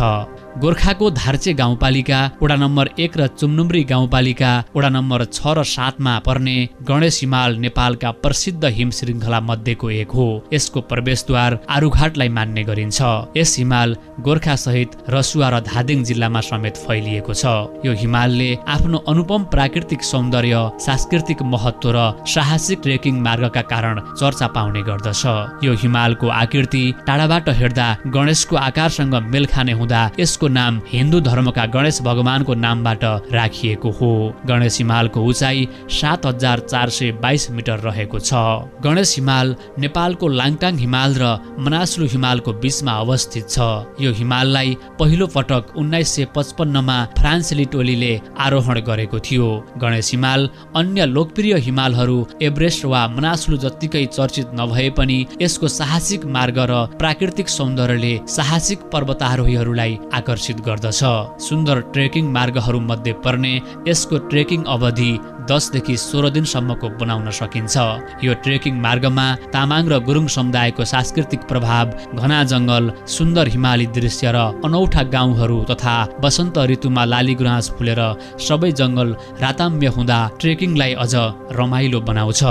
गोर्खाको धार्चे गाउँपालिका वडा नम्बर 1 र चुम्नुब्री गाउँपालिका वडा नम्बर 6 र 7 मा पर्ने गणेश हिमाल नेपालका प्रसिद्ध हिम श्रृङ्खला मध्येको एक हो। यसको प्रवेशद्वार आरुघाटलाई मान्ने गरिन्छ। यस हिमाल गोर्खा सहित रसुवा र धादिङ जिल्लामा समेत फैलिएको छ। यो हिमालले आफ्नो अनुपम प्राकृतिक सौन्दर्य, सांस्कृतिक महत्त्व र साहसिक ट्रेकिङ मार्गका कारण चर्चा पाउने गर्दछ। यो हिमालको आकृति टाढाबाट हेर्दा गणेशको आकारसँग धर्मसँग मेल खाने हुँदा यसको नाम हिन्दू धर्मका गणेश भगवानको नामबाट राखिएको हो। गणेश हिमालको उचाइ 7422 मिटर रहेको छ। गणेश हिमाल नेपालको लाङटाङ हिमाल र मनासलु हिमालको बीचमा अवस्थित छ। यो हिमाललाई पहिलो पटक 1955 मा फ्रान्सेली टोलीले आरोहण गरेको थियो। गणेश हिमाल अन्य लोकप्रिय हिमालहरू एभरेस्ट वा मनासलु जत्तिकै चर्चित नभए पनि यसको साहसिक मार्ग र प्राकृतिक सौन्दर्यले साहसिक पर्वतारोहीहरूलाई आकर्षित गर्दछ। सुन्दर ट्रेकिङ मार्गहरू मध्ये पर्ने यसको ट्रेकिङ अवधि 10 देखि 16 दिनसम्मको बनाउन सकिन्छ। यो ट्रेकिङ मार्गमा तामाङ र गुरुङ समुदायको सांस्कृतिक प्रभाव, घना जङ्गल, सुन्दर हिमाली दृश्य र अनौठा गाउँहरू तथा वसन्त ऋतुमा लाली गुराँस फुलेर सबै जङ्गल राताम्य हुँदा ट्रेकिङलाई अझ रमाइलो बनाउँछ।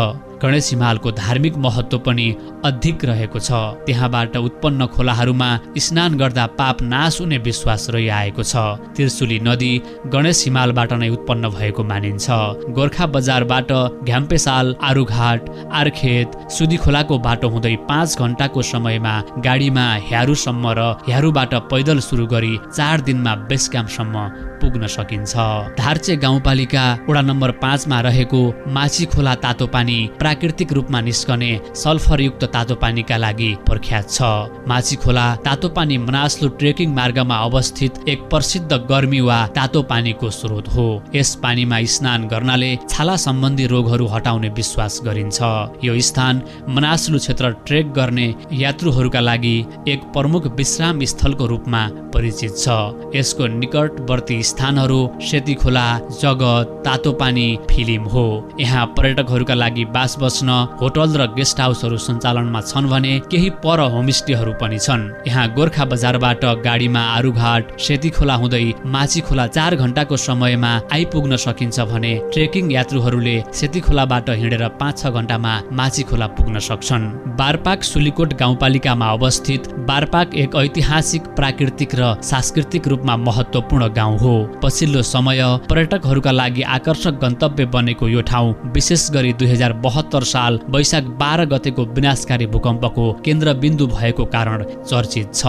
गणेश हिमालको धार्मिक महत्त्व पनि अधिक रहेको छ। त्यहाँबाट उत्पन्न खोलाहरूमा स्नान गर्दा पाप नाश हुने विश्वास रहिआएको छ। त्रिशुली नदी गणेश हिमालबाट नै उत्पन्न भएको मानिन्छ। गोर्खा बजारबाट घ्याम्पेसाल, आरुघाट, आर्खेत, सुदी खोलाको बाटो हुँदै 5 घण्टाको समयमा गाडीमा ह्यारुसम्म र ह्यारुबाट पैदल सुरु गरी 4 दिनमा बेस क्याम्पसम्म पुग्न सकिन्छ। धार्चे गाउँपालिका वडा नम्बर 5 मा रहेको माछी खोला तातो पानी प्राकृतिक रूपमा निस्कने सल्फरयुक्त तातो पानीका लागि प्रख्यात छ। माछी खोला तातो पानी मनासलु ट्रेकिङ मार्गमा अवस्थित एक प्रसिद्ध गर्मी वा तातो पानीको स्रोत हो। यस पानीमा स्नान गर्नाले छाला सम्बन्धी रोगहरू हटाउने विश्वास गरिन्छ। यो स्थान मनासलु क्षेत्र ट्रेक गर्ने यात्रुहरूका लागि एक प्रमुख विश्राम स्थलको रूपमा परिचित छ। यसको निकटवर्ती स्थानहरू सेती खोला, जगत, तातो पानी, फिलिम हो। यहाँ पर्यटकहरूका लागि बास बस्न होटल र गेस्ट हाउसहरू सञ्चालनमा छन् भने केही पर होमस्टेहरू पनि छन्। यहाँ गोर्खा बजारबाट गाडीमा आरुघाट, सेती खोला हुँदै माछी खोला 4 घण्टाको समयमा आइपुग्न सकिन्छ भने ट्रेकिङ यात्रुहरूले सेती खोलाबाट हिँडेर 5-6 घण्टामा माछी खोला पुग्न सक्छन्। बारपाक सुलीकोट गाउँपालिकामा अवस्थित बारपाक एक ऐतिहासिक, प्राकृतिक र सांस्कृतिक रूपमा महत्त्वपूर्ण गाउँ हो। पछिल्लो समय पर्यटकहरूका लागि आकर्षक गन्तव्य बनेको यो ठाउँ विशेष गरी 2072 साल वैशाख 12 गतेको विनाशकारी भूकम्पको केन्द्रबिन्दु भएको कारण चर्चित छ।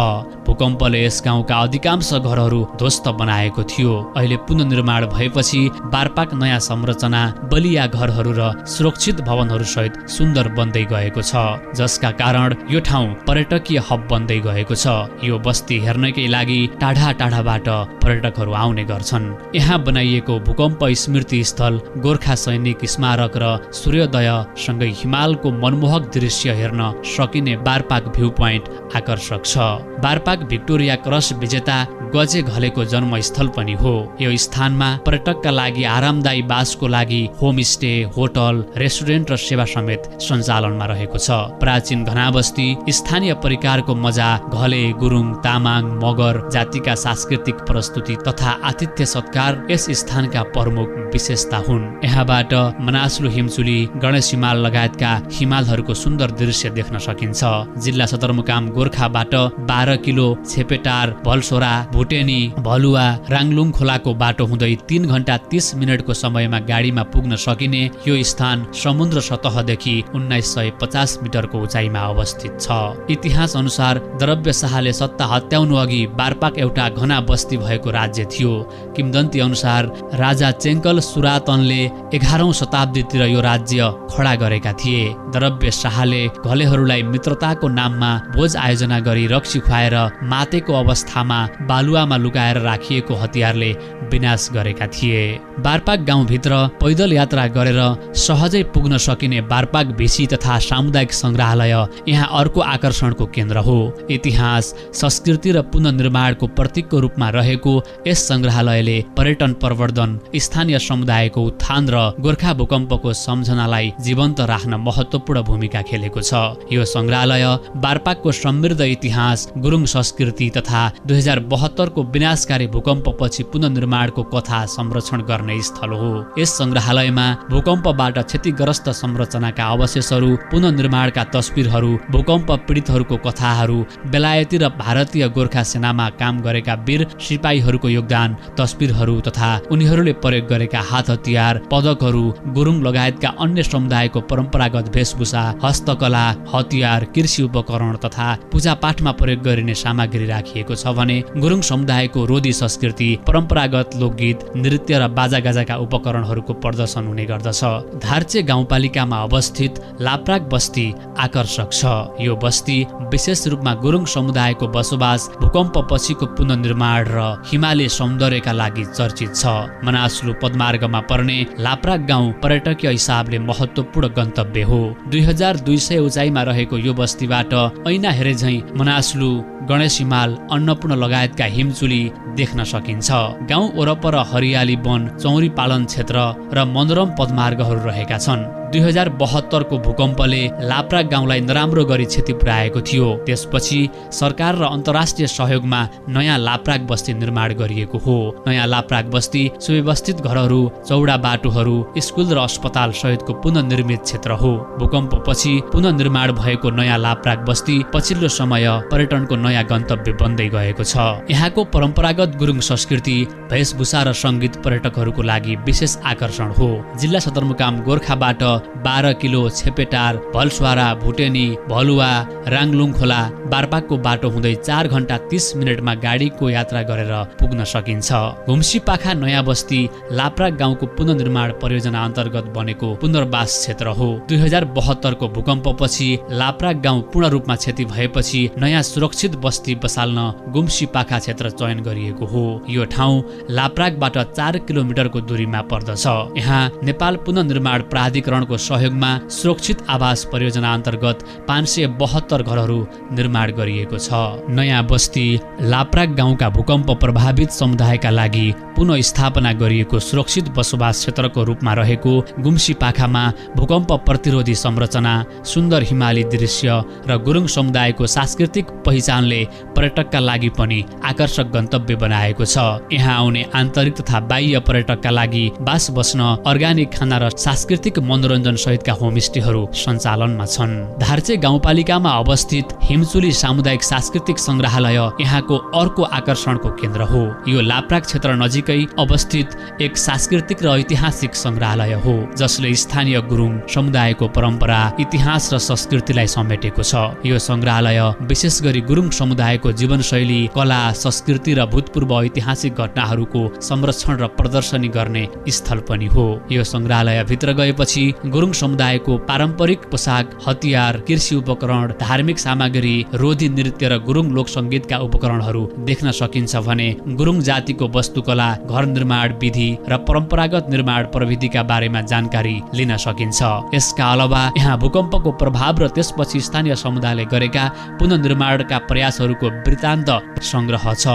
भूकम्पले यस गाउँका अधिकांश घरहरू ध्वस्त बनाएको थियो। अहिले पुनर्निर्माण भएपछि बारपाक नयाँ संरचना, बलिया घरहरू र सुरक्षित भवनहरू सहित सुन्दर बन्दै गएको छ, जसका कारण यो ठाउँ पर्यटकीय हब बन्दै गएको छ। यो बस्ती हेर्नकै लागि टाढा टाढाबाट पर्यटकहरू आउने गर्छन्। यहाँ बनाइएको भूकम्प स्मृति स्थल, गोर्खा सैनिक स्मारक र सूर्योदय सँगै हिमालको मनमोहक दृश्य हेर्न सकिने बारपाक भ्यू पोइन्ट आकर्षक छ। बारपाक भिक्टोरिया क्रस विजेता गजे घलेको जन्मस्थल पनि हो। यो स्थानमा पर्यटकका लागि आरामदायी बासको लागि होमस्टे, होटल, रेस्टुरेन्ट र सेवा समेत सञ्चालनमा रहेको छ। प्राचीन घनाबस्ती, स्थानीय परिकारको मजा, घले, गुरुङ, तामाङ, मगर जातिका सांस्कृतिक प्रस्तुति तथा आतिथ्य सत्कार यस स्थानका प्रमुख विशेषता हुन्। यहाँबाट मनासलु हिमचुली, गणेश हिमाल लगायतका हिमालहरूको सुन्दर दृश्य देख्न सकिन्छ। जिल्ला सदरमुकाम गोर्खाबाट 12 किलो छेपेटार, भलसोरा, भुटेनी, भलुवा, राङलुङ खोलाको बाटो हुँदै 3 घण्टा 30 मिनटको समयमा गाडीमा पुग्न सकिने यो स्थान समुद्र सतहदेखि 1950 मिटरको उचाइमा अवस्थित छ। इतिहास अनुसार द्रव्य शाहले सत्ता हत्याउनु अघि बारपाक एउटा घना बस्ती भएको राज्य थियो। किम्वदन्ती अनुसार राजा चेङ्कल सुरातनले 11औं शताब्दीतिर यो राज्य खडा गरेका थिए। द्रव्य शाहले घलेहरूलाई मित्रताको नाममा भोज आयोजना गरी रक्सी खुवाएर मातेको अवस्थामा बालुवामा लुकाएर राखिएको हतियारले विनाश गरेका थिए। बारपाक गाउँभित्र पैदल यात्रा गरेर सहजै पुग्न सकिने बारपाक भिसी तथा सामुदायिक सङ्ग्रहालय यहाँ अर्को आकर्षणको केन्द्र हो। इतिहास, संस्कृति र पुनर्निर्माणको प्रतीकको रूपमा रहेको यस सङ्ग्रहालयले पर्यटन प्रवर्धन, स्थानीय समुदायको उत्थान र गोर्खा भूकम्पको सम्झनालाई जीवन्त राख्न महत्त्वपूर्ण भूमिका खेलेको छ। यो सङ्ग्रहालय बारपाकको समृद्ध इतिहास, गुरुङ संस्कृति तथा 2072 को विनाशकारी भूकम्पपछि पुनर्निर्माणको कथा संरक्षण गर्ने स्थल हो। यस सङ्ग्रहालयमा भूकम्पबाट क्षतिग्रस्त संरचनाका अवशेषहरू, पुनर्निर्माणका तस्बिरहरू, भूकम्प पीडितहरूको कथाहरू, बेलायती र भारतीय गोर्खा सेनामा काम गरेका वीर सिपाहीहरूको योगदान, तस्बिरहरू तथा उनीहरूले प्रयोग गरेका हात हतियार, पदकहरू, गुरुङ लगायतका अन्य समुदायको परम्परागत वेशभूषा, हस्तकला, हतियार, कृषि उपकरण तथा पूजापाठमा प्रयोग गरिने सामग्री राखिएको छ भने गुरुङ समुदायको रोदी संस्कृति, परम्परागत लोकगीत, नृत्य र बाजागाजाका उपकरणहरूको प्रदर्शन हुने गर्दछ। धार्चे गाउँपालिकामा अवस्थित लाप्राक बस्ती आकर्षक छ। यो बस्ती विशेष रूपमा गुरुङ समुदायको बसोबास, भूकम्प पछिको पुनर्निर्माण र हिमाली सौन्दर्यका लागि चर्चित छ। मनासलु पदमार्गमा पर्ने लाप्राक गाउँ पर्यटकीय हिसाबले महत्त्वपूर्ण गन्तव्य हो। 2200 उचाइमा रहेको यो बस्तीबाट ऐना हेरे झैं मनासलु, गणेश हिमाल, अन्नपूर्ण लगायतका हिमचुली देख्न सकिन्छ। गाउँ वरपर हरियाली वन, चौरी पालन क्षेत्र र मनोरम पदमार्गहरू रहेका छन्। 2072 को भूकम्पले लाप्राक गाउँलाई नराम्रो गरी क्षति पुर्याएको थियो। त्यसपछि सरकार र अन्तर्राष्ट्रिय सहयोगमा नयाँ लाप्राक बस्ती निर्माण गरिएको हो। नयाँ लाप्राक बस्ती सुव्यवस्थित घरहरू, चौडा बाटोहरू, स्कुल र अस्पताल सहितको पुनर्निर्मित क्षेत्र हो। भूकम्पपछि पुनर्निर्माण भएको नयाँ लाप्राक बस्ती पछिल्लो समय पर्यटनको नयाँ गन्तव्य बन्दै गएको छ। यहाँको परम्परागत गुरुङ संस्कृति, वेशभूषा र सङ्गीत पर्यटकहरूको लागि विशेष आकर्षण हो। जिल्ला सदरमुकाम गोरखाबाट 12 किलो छेपेटार, भलस्वारा, भुटेनी, भलुवा, राङलुङ खोला, बारपाकको बाटो हुँदै 4 घण्टा 30 मिनटमा गाडीको यात्रा गरेर पुग्न सकिन्छ। घुम्सीपाखा नयाँ बस्ती लाप्राक गाउँको पुनर्निर्माण परियोजना अन्तर्गत बनेको पुनर्वास क्षेत्र हो। 2072 को भूकम्पपछि लाप्राक गाउँ पूर्ण रूपमा क्षति भएपछि नयाँ सुरक्षित बस्ती बसाल्न गुम्सीपाखा क्षेत्र चयन गरिएको हो। यो ठाउँ लाप्राकबाट 4 किलोमिटरको दूरीमा पर्दछ। यहाँ नेपाल पुनर्निर्माण प्राधिकरणको सहयोगमा सुरक्षित आवास परियोजना अन्तर्गत 572 घरहरू निर्माण गरिएको छ। नयाँ बस्ती लाप्राक गाउँका भूकम्प प्रभावित समुदायका लागि पुनः गरिएको सुरक्षित बसोबास क्षेत्रको रूपमा रहेको गुम्सीपाखामा भूकम्प प्रतिरोधी संरचना, सुन्दर हिमाली दृश्य र गुरुङ समुदायको सांस्कृतिक पहिचानले पर्यटकका लागि पनि आकर्षक गन्तव्य बनाएको छ। यहाँ आउने आन्तरिक तथा बाह्य पर्यटकका लागि बास बस्न, अर्ग्यानिक खाना र सांस्कृतिक मनोरञ्जन सहितका होमस्टेहरू सञ्चालनमा छन्। धार्चे गाउँपालिकामा अवस्थित हिमचुली सामुदायिक सांस्कृतिक संग्रहालय यहाँको अर्को आकर्षणको केन्द्र हो। यो लाप्राक क्षेत्र नजिकै अवस्थित एक सांस्कृतिक र ऐतिहासिक संग्रहालय हो, जसले स्थानीय गुरुङ समुदायको परम्परा, इतिहास र संस्कृतिलाई समेटेको छ। यो संग्रहालय विशेष गरी गुरुङ समुदायको जीवनशैली, कला, संस्कृति र भूतपूर्व ऐतिहासिक घटनाहरूको संरक्षण र प्रदर्शनी गर्ने स्थल पनि हो। यो संग्रहालय भित्र गएपछि गुरुङ समुदायको पारम्परिक पोसाक, हतियार, कृषि उपकरण, धार्मिक सामग्री, रोदी नृत्य र गुरुङ लोक संगीतका उपकरणहरू देख्न सकिन्छ भने गुरुङ जातिको वस्तुकला, घर निर्माण विधि र परम्परागत निर्माण प्रविधिका बारेमा जानकारी लिन सकिन्छ। यसका अलावा यहाँ भूकम्पको प्रभाव र त्यसपछि स्थानीय समुदायले गरेका पुनर्निर्माणका प्रयासहरूको वृत्तान्त संग्रह छ।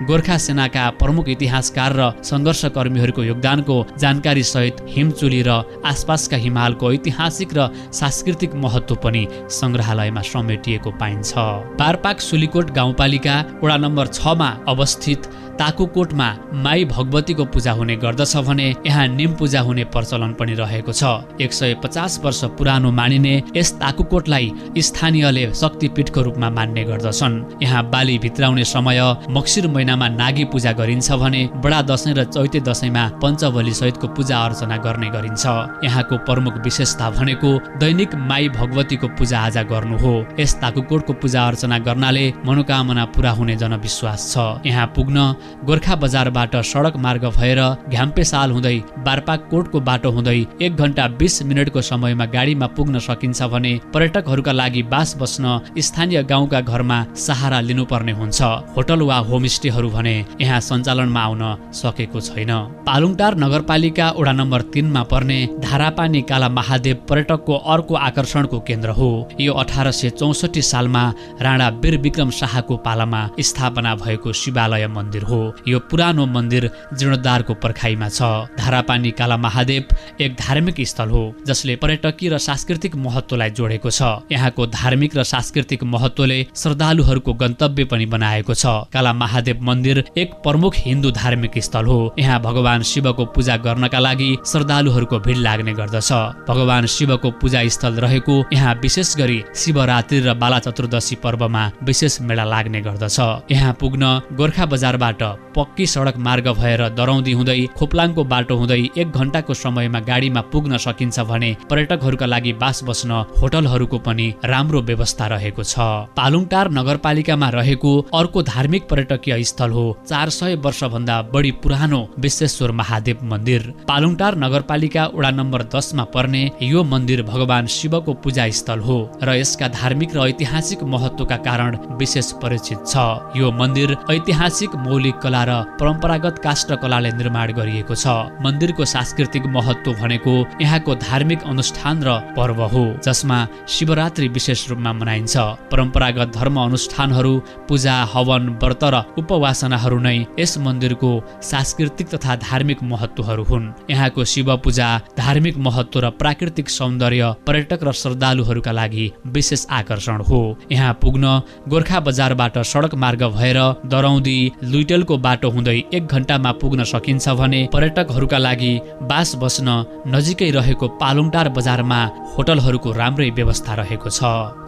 गोर्खा सेनाका प्रमुख इतिहासकार र सङ्घर्षकर्मीहरूको योगदानको जानकारी सहित हिमचुली र आसपासका हिमालको ऐतिहासिक र सांस्कृतिक महत्त्व पनि संग्रहालयमा समेटिएको पाइन्छ। बारपाक सुलीकोट गाउँपालिका वडा नम्बर 6 मा अवस्थित ताकुकोटमा माई भगवतीको पूजा हुने गर्दछ भने यहाँ निम पूजा हुने प्रचलन पनि रहेको छ। 150 वर्ष पुरानो मानिने यस ताकुकोटलाई स्थानीयले शक्तिपीठको रूपमा मान्ने गर्दछन्। यहाँ बाली भित्राउने समय मक्सिर महिनामा नागी पूजा गरिन्छ भने बडा दशैं र चैते दशैंमा पञ्चबली सहितको पूजा अर्चना गर्ने गरिन्छ। यहाँको प्रमुख विशेषता भनेको दैनिक माई भगवतीको पूजा आजा गर्नु हो। यस ताकुकोटको पूजा अर्चना गर्नाले मनोकामना पूरा हुने जनविश्वास छ। यहाँ पुग्न गोर्खा बजारबाट सडक मार्ग भएर घ्याम्पे साल हुँदै बारपाक कोटको बाटो हुँदै 1 घण्टा 20 मिनटको समयमा गाडीमा पुग्न सकिन्छ भने पर्यटकहरूका लागि बास बस्न स्थानीय गाउँका घरमा सहारा लिनुपर्ने हुन्छ। होटल वा होमस्टेहरू भने यहाँ सञ्चालनमा आउन सकेको छैन। पालुङटार नगरपालिका वडा नम्बर 3 मा पर्ने धारापानी काला महादेव पर्यटकको अर्को आकर्षणको केन्द्र हो। यो 1864 सालमा राणा वीर विक्रम शाहको पालामा स्थापना भएको शिवालय मन्दिर हो। यो पुरानो मन्दिर जीर्णोद्धारको पर्खाइमा छ। धारापानी काला महादेव एक धार्मिक स्थल हो जसले पर्यटकीय र सांस्कृतिक महत्त्वलाई जोडेको छ। यहाँको धार्मिक र सांस्कृतिक महत्त्वले श्रद्धालुहरूको गन्तव्य पनि बनाएको छ। काला महादेव मन्दिर एक प्रमुख हिन्दू धार्मिक स्थल हो। यहाँ भगवान शिवको पूजा गर्नका लागि श्रद्धालुहरूको भिड लाग्ने गर्दछ। भगवान शिवको पूजा स्थल रहेको यहाँ विशेष गरी शिवरात्रि र बाला चतुर्दशी पर्वमा विशेष मेला लाग्ने गर्दछ। यहाँ पुग्न गोर्खा बजारबाट पक्की सडक मार्ग भएर दरौदी हुँदै खोप्लाङको बाटो हुँदै 1 घण्टाको समयमा गाडीमा पुग्न सकिन्छ भने पर्यटकहरूका लागि बास बस्न होटलहरूको पनि राम्रो व्यवस्था रहेको छ। पालुङटार नगरपालिकामा रहेको अर्को धार्मिक पर्यटकीय स्थल हो 400 वर्षभन्दा बढी पुरानो विश्वेश्वर महादेव मन्दिर। पालुङटार नगरपालिका वडा नम्बर 10 मा पर्ने यो मन्दिर भगवान शिवको पूजा स्थल हो र यसका धार्मिक र ऐतिहासिक महत्त्वका कारण विशेष परिचित छ। यो मन्दिर ऐतिहासिक मौलिक कला र परम्परागत काष्ठकलाले निर्माण गरिएको छ। मन्दिरको सांस्कृतिक महत्त्व भनेको यहाँको धार्मिक अनुष्ठान र पर्व हो जसमा शिवरात्रि विशेष रूपमा मनाइन्छ। परम्परागत धर्म अनुष्ठानहरू, पूजा, हवन, व्रत र उपवासनाहरू नै यस मन्दिरको सांस्कृतिक तथा धार्मिक महत्त्वहरू हुन्। यहाँको शिव पूजा, धार्मिक महत्त्व र प्राकृतिक सौन्दर्य पर्यटक र श्रद्धालुहरूका लागि विशेष आकर्षण हो। यहाँ पुग्न गोर्खा बजारबाट सडक मार्ग भएर दरौदी लुइटेलको बाटो हुँदै 1 घण्टामा पुग्न सकिन्छ भने पर्यटकहरूका लागि बास बस्न नजिकै रहेको पालुङटार बजारमा होटलहरूको राम्रै व्यवस्था रहेको छ।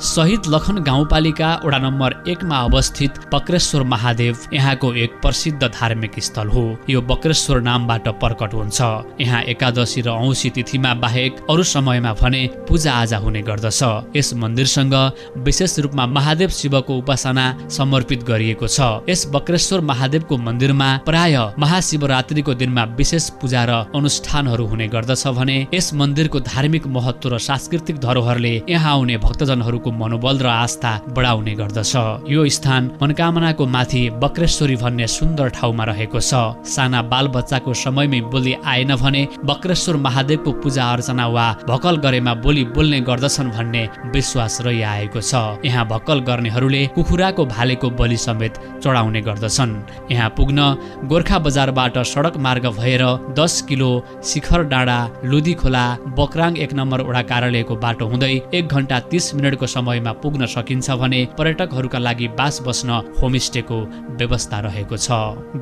शहीद लखन गाउँपालिका वडा नम्बर 1 मा अवस्थित बक्रेश्वर महादेव यहाँको एक प्रसिद्ध धार्मिक स्थल हो। यो बक्रेश्वर नामबाट प्रकट हुन्छ। यहाँ एकादशी र औँसी तिथिमा बाहेक अरू समयमा भने पूजाआजा हुने गर्दछ। यस मन्दिरसँग विशेष रूपमा महादेव शिवको उपासना समर्पित गरिएको छ। यस बक्रेश्वर महादेवको मन्दिरमा प्राय महाशिवरात्रिको दिनमा विशेष पूजा र अनुष्ठानहरू हुने गर्दछ भने यस मन्दिरको धार्मिक महत्त्व र सांस्कृतिक धरोहरले यहाँ आउने भक्तजनहरूको मनोबल र आस्था बढाउने गर्दछ। यो स्थान मनोकामनाको माथि बक्रेश्वरी भन्ने सुन्दर ठाउँमा रहेको छ। साना बाल बच्चाको समयमै बोली आएन भने बक्रेश्वर महादेवको पूजा अर्चना वा भक्कल गरेमा बोली बोल्ने गर्दछन् भन्ने विश्वास रहिआएको छ। यहाँ भक्कल गर्नेहरूले कुखुराको भालेको बलि समेत चढाउने गर्दछन्। यहाँ पुग्न गोर्खा बजारबाट सडक मार्ग भएर 10 किलो शिखर डाँडा लुदी खोला बक्राङ 1 नम्बर वडा कार्यालयको बाटो हुँदै 1 घण्टा 30 मिनटको समयमा पुग्न सकिन्छ भने पर्यटकहरूका लागि बास बस्न होमस्टेको व्यवस्था रहेको छ।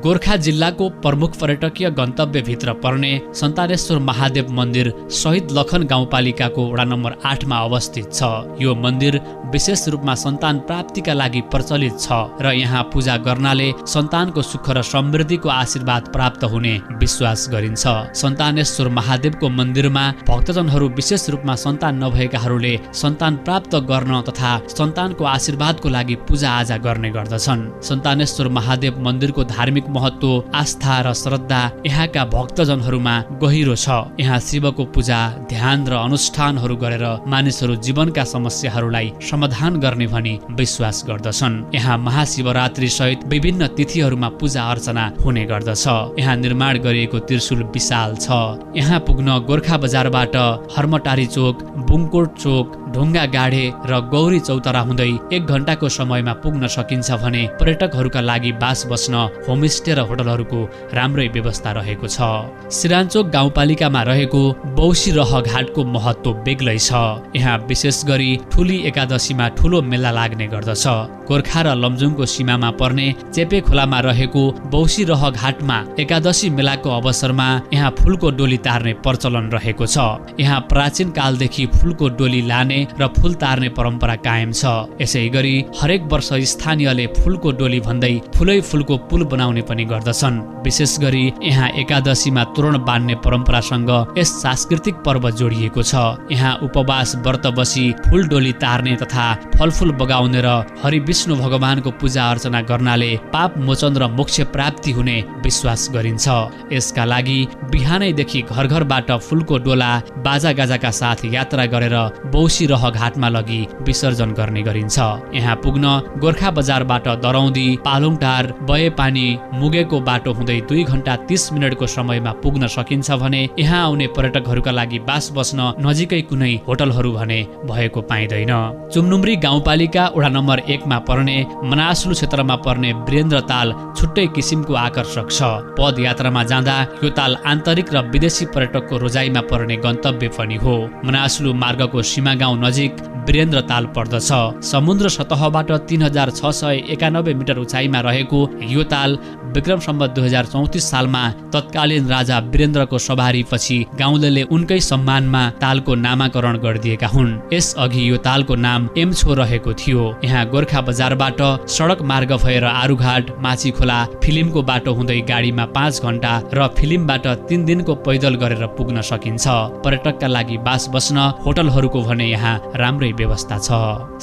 गोर्खा जिल्लाको प्रमुख पर्यटकीय गन्तव्यभित्र पर्ने सन्तानेश्वर महादेव मन्दिर शहीद लखन गाउँपालिकाको वडा नम्बर 8 मा अवस्थित छ। यो मन्दिर विशेष रूपमा सन्तान प्राप्तिका लागि प्रचलित छ र यहाँ पूजा गर्नाले सन्तानको सुख र समृद्धिको आशीर्वाद प्राप्त हुने विश्वास गरिन्छ। सन्तानेश्वर महादेवको मन्दिरमा भक्तजनहरू विशेष रूपमा सन्तान नभएकाहरूले सन्तान प्राप्त गर्न तथा सन्तानको आशीर्वादको लागि पूजाआजा गर्ने गर्दछन्। सन्तानेश्वर महादेव मन्दिरको धार्मिक महत्त्व, आस्था र श्रद्धा यहाँका भक्तजनहरूमा गहिरो छ। यहाँ शिवको पूजा, ध्यान र अनुष्ठानहरू गरेर मानिसहरू जीवनका समस्याहरूलाई समाधान गर्ने भनी विश्वास गर्दछन्। यहाँ महाशिवरात्रि सहित विभिन्न तिथिहरूमा पूजा अर्चना हुने गर्दछ। यहाँ निर्माण गरिएको त्रिशूल विशाल छ। यहाँ पुग्न गोर्खा बजारबाट हर्मटारी चोक, बुङकोट चोक, ढुङ्गा गाडे र गौरी चौतारा हुँदै 1 घण्टाको समयमा पुग्न सकिन्छ भने पर्यटकहरूका लागि बास बस्न होमस्टे र होटलहरूको राम्रै व्यवस्था रहेको छ। सिराञ्चोक गाउँपालिकामा रहेको बौसीरह घाटको महत्त्व बेग्लै छ। यहाँ विशेष गरी ठुली एकादशीमा ठुलो मेला लाग्ने गर्दछ। गोर्खा र लमजुङको सीमामा पर्ने चेपे खोलामा रहेको बौसीरह घाटमा एकादशी मेलाको अवसरमा यहाँ फूलको डोली तार्ने प्रचलन रहेको छ। यहाँ प्राचीन कालदेखि फूलको डोली लाने र फूल तार्ने परम्परा कायम छ। यसै गरी हरेक वर्ष स्थानीयले फूलको डोली भन्दै फूलै फूलको पुल बनाउने पनि गर्दछन्। विशेष गरी यहाँ एकादशीमा तोरण बान्ने परम्परासँग यस सांस्कृतिक पर्व जोडिएको छ। यहाँ उपवास व्रत बसी फूल डोली तार्ने तथा फलफूल बगाउने र हरि विष्णु भगवानको पूजा अर्चना गर्नाले पाप मोचन र मोक्ष प्राप्ति हुने विश्वास गरिन्छ। यसका लागि बिहानैदेखि घर घरबाट फूलको डोला बाजागाजाका साथ यात्रा गरेर बौसीरह घाटमा लगी विसर्जन गर्ने गरिन्छ। यहाँ पुग्न गोर्खा बजारबाट दरौदी, पालुङटार, बयेपानी, मुगेको बाटो हुँदै 2 घण्टा 30 मिनटको समयमा पुग्न सकिन्छ भने यहाँ आउने पर्यटकहरूका लागि बास बस्न नजिकै कुनै होटलहरू भने भएको पाइँदैन। चुमनुम्री गाउँपालिका वडा नम्बर 1 मा पर्ने मनासलु क्षेत्रमा पर्ने वीरेन्द्र ताल छुट्टै किसिमको आकर्षक छ। पदयात्रामा जाँदा यो ताल आन्तरिक र विदेशी पर्यटकको रोजाइमा पर्ने गन्तव्य पनि हो। मनासलु मार्गको सीमा गाउँ नजिक वीरेन्द्र ताल पर्दछ। समुद्र सतहबाट 3691 मिटर उचाइमा रहेको यो ताल विक्रम सम्वत 2034 सालमा तत्कालीन राजा वीरेन्द्रको सवारीपछि गाउँलेले उनकै सम्मानमा तालको नामाकरण गरिदिएका हुन्। यस अघि यो तालको नाम एमछो रहेको थियो। यहाँ गोर्खा बजारबाट सडक मार्ग भएर आरुघाट, माछीखोला, फिल्मको बाटो हुँदै गाडीमा 5 घण्टा र फिल्मबाट 3 दिनको पैदल गरेर पुग्न सकिन्छ। पर्यटकका लागि बास बस्न होटलहरूको भने यहाँ राम्रै व्यवस्था छ।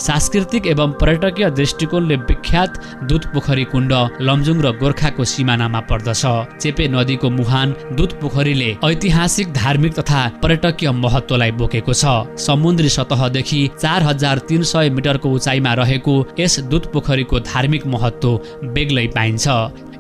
सांस्कृतिक एवं पर्यटकीय दृष्टिकोणले विख्यात दुधपोखरी कुण्ड लमजुङ र गोर्खाको सिमानामा पर्दछ। चेपे नदीको मुहान दुधपोखरीले ऐतिहासिक, धार्मिक तथा पर्यटकीय महत्त्वलाई बोकेको छ। समुद्री सतहदेखि 4300 मिटरको उचाइमा रहेको यस दुधपोखरीको धार्मिक महत्त्व बेग्लै पाइन्छ।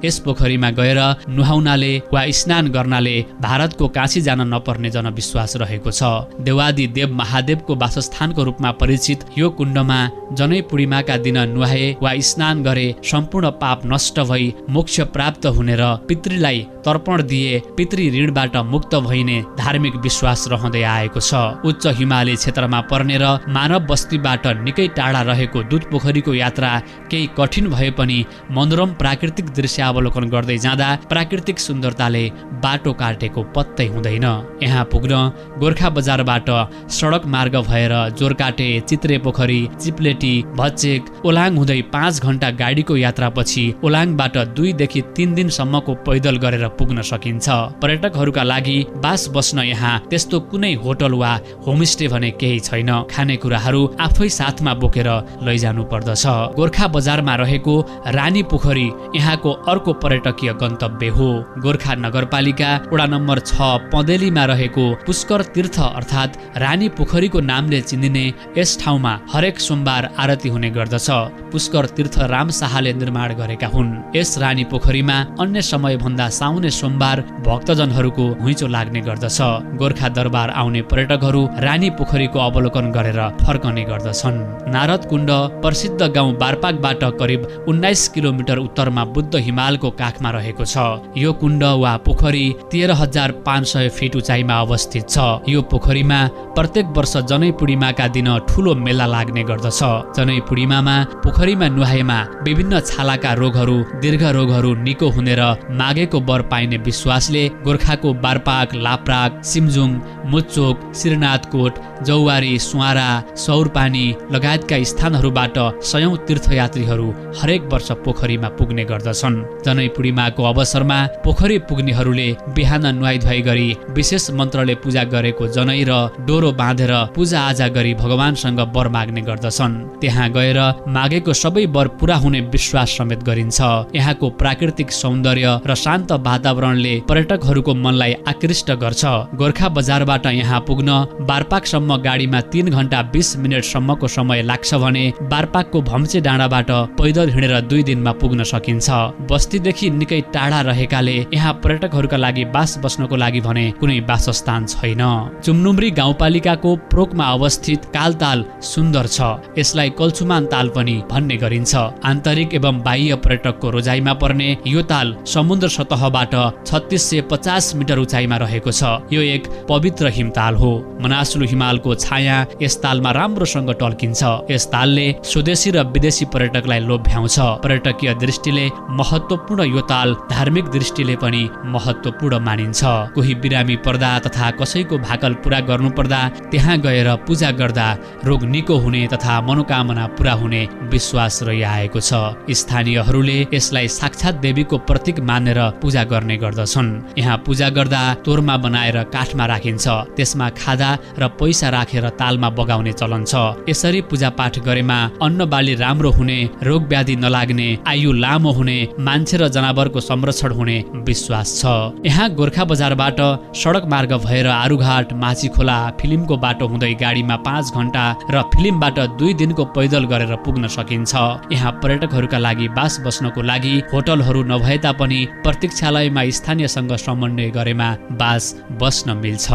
यस पोखरीमा गएर नुहाउनाले वा स्नान गर्नाले भारतको काशी जान नपर्ने जनविश्वास रहेको छ। देवादी देव महादेवको वासस्थानको रूपमा परिचित यो कुण्डमा जनै पूर्णिमाका दिन नुहाए वा स्नान गरे सम्पूर्ण पाप नष्ट भई मोक्ष प्राप्त हुने र पितृलाई तर्पण दिए पितृ ऋणबाट मुक्त भइने धार्मिक विश्वास रहँदै आएको छ। उच्च हिमाली क्षेत्रमा पर्ने र मानव बस्तीबाट निकै टाढा रहेको दुधपोखरीको यात्रा केही कठिन भए पनि मनोरम प्राकृतिक दृश्यावलोकन गर्दै जाँदा प्राकृतिक सुन्दरताले बाटो काटेको पत्तै हुँदैन। यहाँ पुग्न गोर्खा बजारबाट सडक मार्ग भएर जोरकाटे, चित्रे पोखरी, चिप्लेटी, भच्चेक, ओलाङ हुँदै 5 घण्टा गाडीको यात्रापछि ओलाङबाट 2 देखि 3 दिनसम्मको पैदल गरेर पुग्न सकिन्छ। पर्यटकहरूका लागि बास बस्न यहाँ त्यस्तो कुनै होटल वा होमस्टे भने केही छैन। खानेकुराहरू आफै साथमा बोकेर लैजानु पर्दछ। गोर्खा बजारमा रहेको रानी पोखरी यहाँको अर्को पर्यटकीय गन्तव्य हो। गोर्खा नगरपालिका वडा नम्बर 6 पँदेलीमा रहेको पुष्कर तीर्थ अर्थात् रानी पोखरीको नामले चिनिने यस ठाउँमा हरेक सोमबार आरती हुने गर्दछ। पुष्कर तीर्थ राम शाहले निर्माण गरेका हुन्। यस रानी पोखरीमा अन्य समय भन्दा साउने सोमबार भक्तजनहरूको घुइँचो लाग्ने गर्दछ। गोर्खा दरबार आउने पर्यटकहरू रानी पोखरीको अवलोकन गरेर फर्कने गर्दछन्। नारद कुण्ड प्रसिद्ध गाउँ बारपाकबाट करिब 19 किलोमिटर उत्तरमा बुद्ध हिमालको काखमा रहेको छ। यो कुण्ड वा पोखरी 13,500 फिट उचाइमा अवस्थित छ। यो पोखरीमा प्रत्येक वर्ष जनै पूर्णिमाका दिन ठूलो मेला लाग्ने गर्दछ। जनै पूर्णिमामा पोखरीमा नुहाएमा विभिन्न छालाका रोगहरू, दीर्घ रोगहरू निको हुने र मागेको वर पाइने विश्वासले गोर्खाको बारपाक, लाप्राक, सिमजुङ, मुच्चोक, श्रीनाथकोट, जौवारी, सुवारा, सौरपानी लगायतका स्थानहरूबाट सयौं तीर्थयात्रीहरू हरेक वर्ष पोखरीमा पुग्ने गर्दछन्। जनै पूर्णिमाको अवसरमा पोखरी पुग्नेहरूले बिहान नुहाइधुवाइ गरी विशेष मन्त्रले पूजा गरेको जनै र डोरो बाँधेर पूजाआजा गरी भगवानसँग वर माग्ने गर्दछन्। त्यहाँ गएर मागेको सबै वर पूरा हुने विश्वास समेत गरिन्छ। यहाँको प्राकृतिक सौन्दर्य र शान्त वातावरणले पर्यटकहरूको मनलाई आकृष्ट गर्छ। गोर्खा बजारबाट यहाँ पुग्न बारपाकसम्म गाडीमा 3 घण्टा 20 मिनटसम्मको समय लाग्छ भने बारपाकको भम्चे डाँडाबाट पैदल हिँडेर 2 दिनमा पुग्न सकिन्छ। बस्तीदेखि निकै टाढा रहेकाले यहाँ पर्यटकहरूका लागि बास बस्नको लागि भने कुनै वासस्थान छैन। चुम्नुम्री गाउँपालिकाको प्रोकमा अवस्थित कालताल सुन्दर छ। यसलाई कल्छुमान ताल पनि भन्ने गरिन्छ। आन्तरिक एवं बाह्य पर्यटकको रोजाइमा पर्ने यो ताल समुद्र सतहबाट 3650 मिटर उचाइमा रहेको छ। यो एक पवित्र हिमताल हो। मनासलु हिमालको छाया यस तालमा राम्रोसँग टल्किन्छ। यस तालले स्वदेशी र विदेशी पर्यटकलाई लोभ्याउँछ। पर्यटकीय दृष्टिले महत्त्वपूर्ण यो ताल धार्मिक दृष्टिले पनि महत्त्वपूर्ण मानिन्छ। कोही बिरामी पर्दा तथा कसैको भाकल पूरा गर्नु पर्दा त्यहाँ गएर पूजा गर्दा रोग निको हुने तथा मनोकामना पूरा हुने विश्वास रहिआएको छ। स्थानीयहरूले यसलाई साक्षात देवीको प्रतीक मानेर पूजा गर्ने गर्दछन्। यहाँ पूजा गर्दा तोरमा बनाएर काठमा राखिन्छ। त्यसमा खादा र पैसा राखेर तालमा बगाउने चलन छ। यसरी पूजापाठ गरेमा अन्न बाली राम्रो हुने, रोग व्याधि नलाग्ने, आयु लामो हुने, मान्छे र जनावरको संरक्षण हुने विश्वास छ। यहाँ गोर्खा बजारबाट सडक मार्ग भएर आरुघाट, माछीखोला, फिल्मको बाटो हुँदै गाडीमा 5 घण्टा र फिल्मबाट 2 दिनको पैदल गरेर पुग्न सकिन्छ। यहाँ पर्यटकहरूका लागि बास बस्नको लागि होटलहरू नभए तापनि प्रतीक्षालयमा स्थानीयसँग समन्वय गरेमा बास बस्न मिल्छ।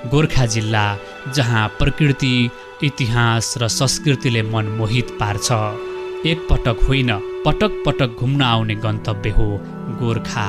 गोर्खा जिल्ला जहाँ प्रकृति, इतिहास र संस्कृतिले मन मोहित पार्छ। एक पटक होइन, पटक पटक घुम्न आउने गन्तव्य हो गोर्खा।